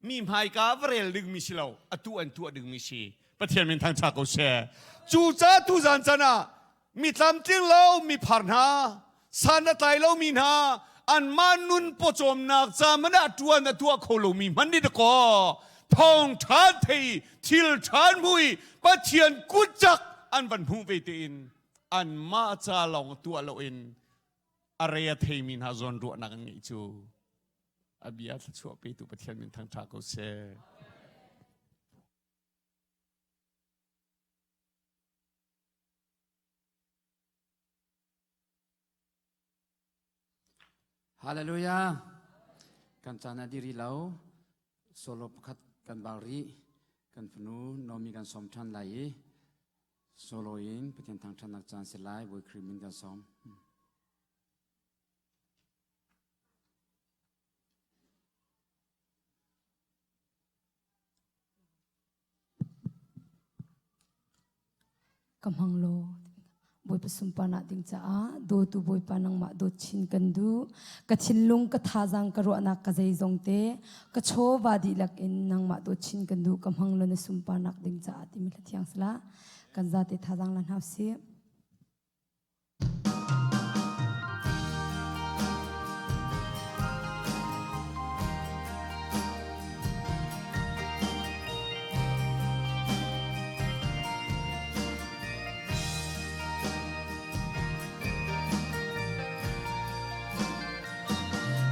mi hmaika va rel dingmi si lo atu an tuah dingmi si Pathian min thangṭha ko seh. Cu ca tuzan can ah mi tlamtling lo mi phar hna, san a tlai lomi hna, anmah nun pawcawmnak ca man ah ṭuan a tuah kho lomi hmanh nih dakaw thawng ṭha thei thil ṭha hmu i Pathian kutcak an van hmuh ve tein anmah ca lawng tuah loin a re a theimi hna zawn ruahnak an ngeih cu a bia thluachuah petu Pathian min thangṭha ko seh. Hallelujah. Kan caan a diri lo. Solo pakhat kan bal rih. Kan fanu Nomi kan sawm ṭhan lai i solo in Pathian thangṭhatnak caan si lai. Bawi Khrih min kan sawm. Ka hmang law Bawipa sunparnak ding caah dawtu Bawipa nangmah dawt chin kan duh. Ka thinlung, ka thazaang, ka ruahnak, ka zeizong te, ka chawva dihlak in nangmah dawt chin kan duh. Ka hmang law na sunparnak ding caah timi hla thiang sala kan zate thazaang la hna usih.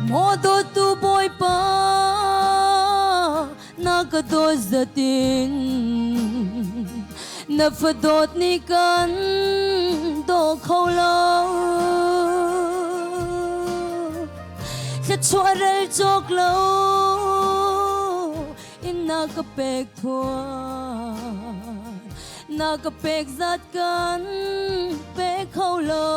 Maw dawtu Bawipa na ka dawt zatin na fadawt nih kan daw kho lo thluachuah rel cawk lo in na ka pek thuan na ka pek zat kan pe kho lo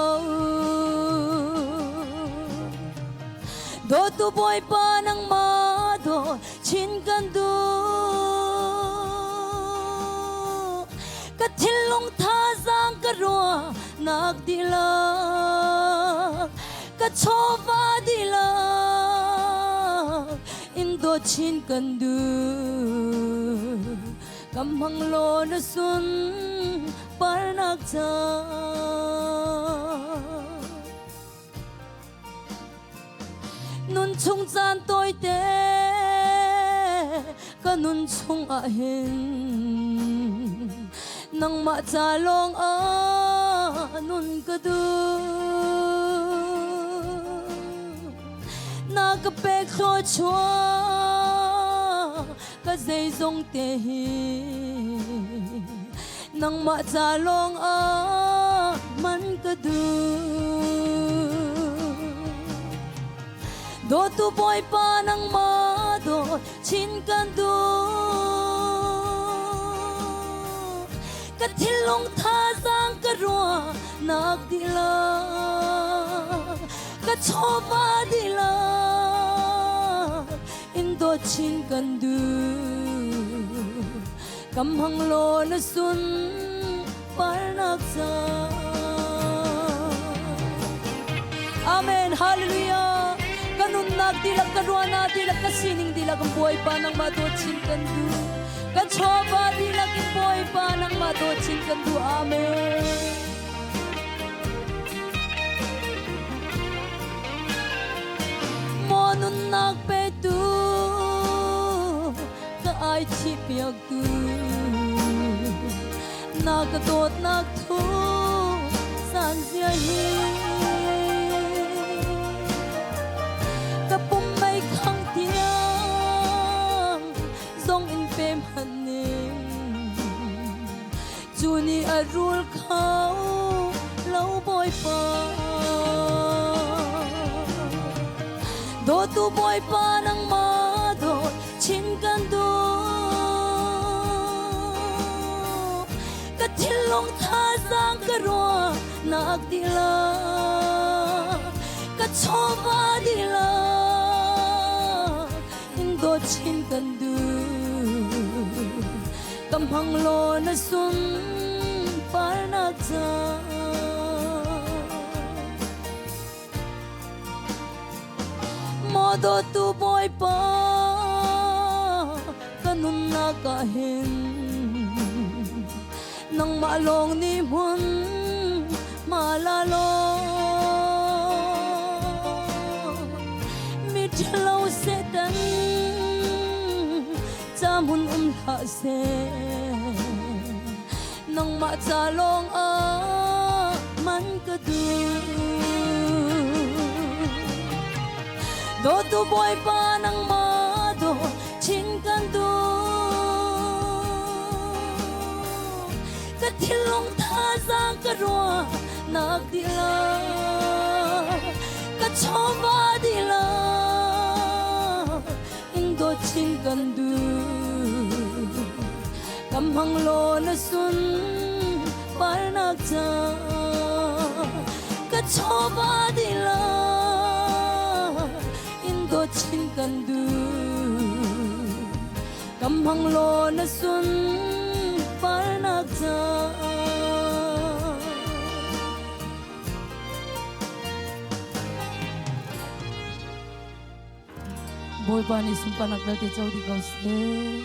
dawtu Bawipa nangmah dawt chin kan duh ka thinlung thazaang ka ruah nak dihlak ka chawva dihlak in dawt chin kan duh kam hmang law na sun parnak ca Nun chung caan tawite ka nun chung ah hin nangmah ca lawng ah nun ka duh. Na ka pek thluachuah ka zeizong te hi nangmah ca lawng ah man ka duh. Dawtu Bawipa nangmah dawt chin kan duh. Ka thinlung thazaang ka ruahnak dihlak ka chawva dihlak in dawt chin kan duh. Kam hang law na sun parnak ca. Amen. Hallelujah. Ka nunnak dihlak, ka ruahnak dihlak, ka sining dihlak in Bawipa nangmah dawt chin kan duh. Ka chawva dihlak in Bawipa nangmah dawt chin kan duh. Amen. Maw nunnak petu ka ai thihpiaktu na ka dawtnak thu san zia hi ka pum mei khang tiang zong in pe hmanh ning cu ni a rul kho lo Bawipa dawtu Bawipa nangmah dawt chin kan duh ka thinlung thazaang ka ruahnak dihlak ka chawva dihlak in dawt chin kan duh Kam hmang law na sun parnak ca. Maw dawtu Bawipa ka nunnak ah hin nangmah lawng nih hmun ma la law mi ṭhalo Satan ca hmun um hlah seh nangmah ca lawng ah man ka duh dawtu Bawipa nangmah dawt chin kan duh ka thinlung thazaang ka ruahnak dihlak ka chawva dihlak in dawt chin kan duh kam hmang law na sun parnak ca ka chawva dihlak in dawt chin kan duh kam hmang law na sun parnak ca. Bawipa nih sunparnak vialte co dih ko seh.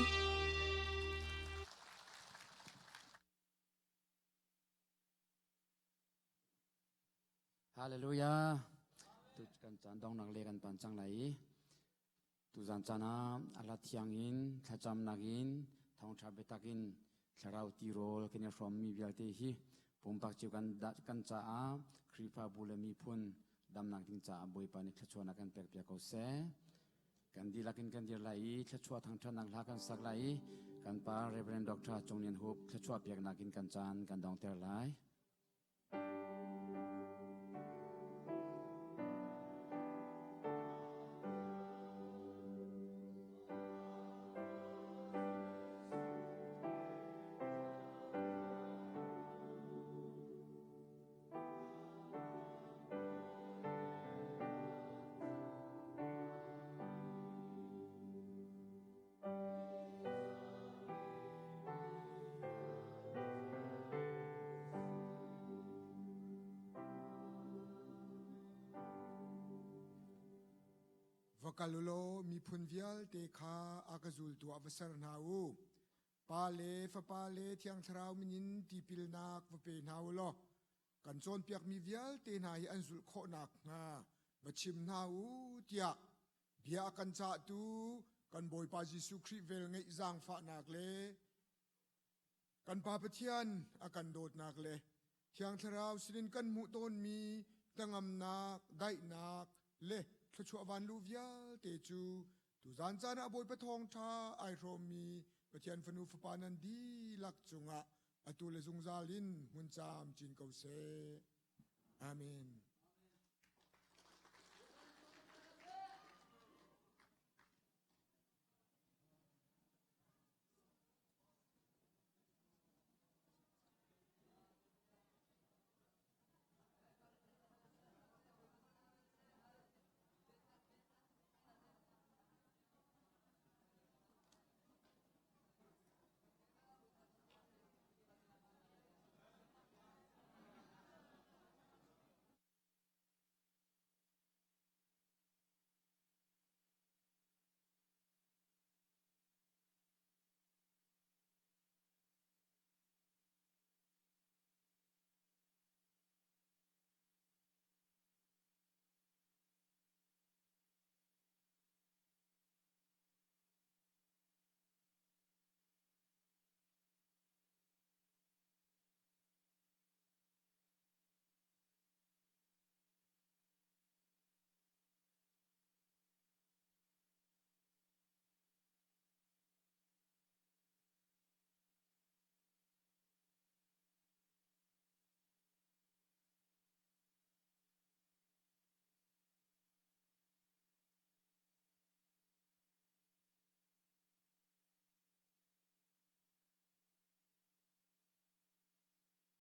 Hallelujah. Tu kan caan dongnak le kan pan cang lai i tuzan caan ah a thiang in thlacamnak in thawngṭha biatak in thlarau tirawl kan i hrawmmi vialte hi pumpak cio kan kan caah Khrihfabu le miphun damnak ding caah Bawipa nih thluachuahnak kan pek piak ko seh. Kan dihlak in kan dir lai i thluachuah thangṭhatnak hla kan sak lai i kan pa Reverend Dr. Cung Lian Hup thluachuah peknak in kan caan kan dongter lai. Va kal u law miphun vialte kha a ka zultu ah va ser hna u. Pa le Fapa le Thiang Thlarau min in tipilnak va pe hna u law kan cawnpiakmi vialte hna hi an zulh khawh nakhnga va chim hna u tiah bia a kan cahtu kan Bawipa Jesuh Khrih velngeih zaangfahnak le kan Pa Pathian a kan dawtnak le Thiang Thlarau sinin kan hmuh tawnmi hnangamnak, daihnak le thluachuah vanlu vialte cu tuzan caan ah Bawipa thawngṭha ai hrawmmi Pathian fanu fapa nan dihlak cungah atu le zungzal in hmun camcin ko seh. Amen.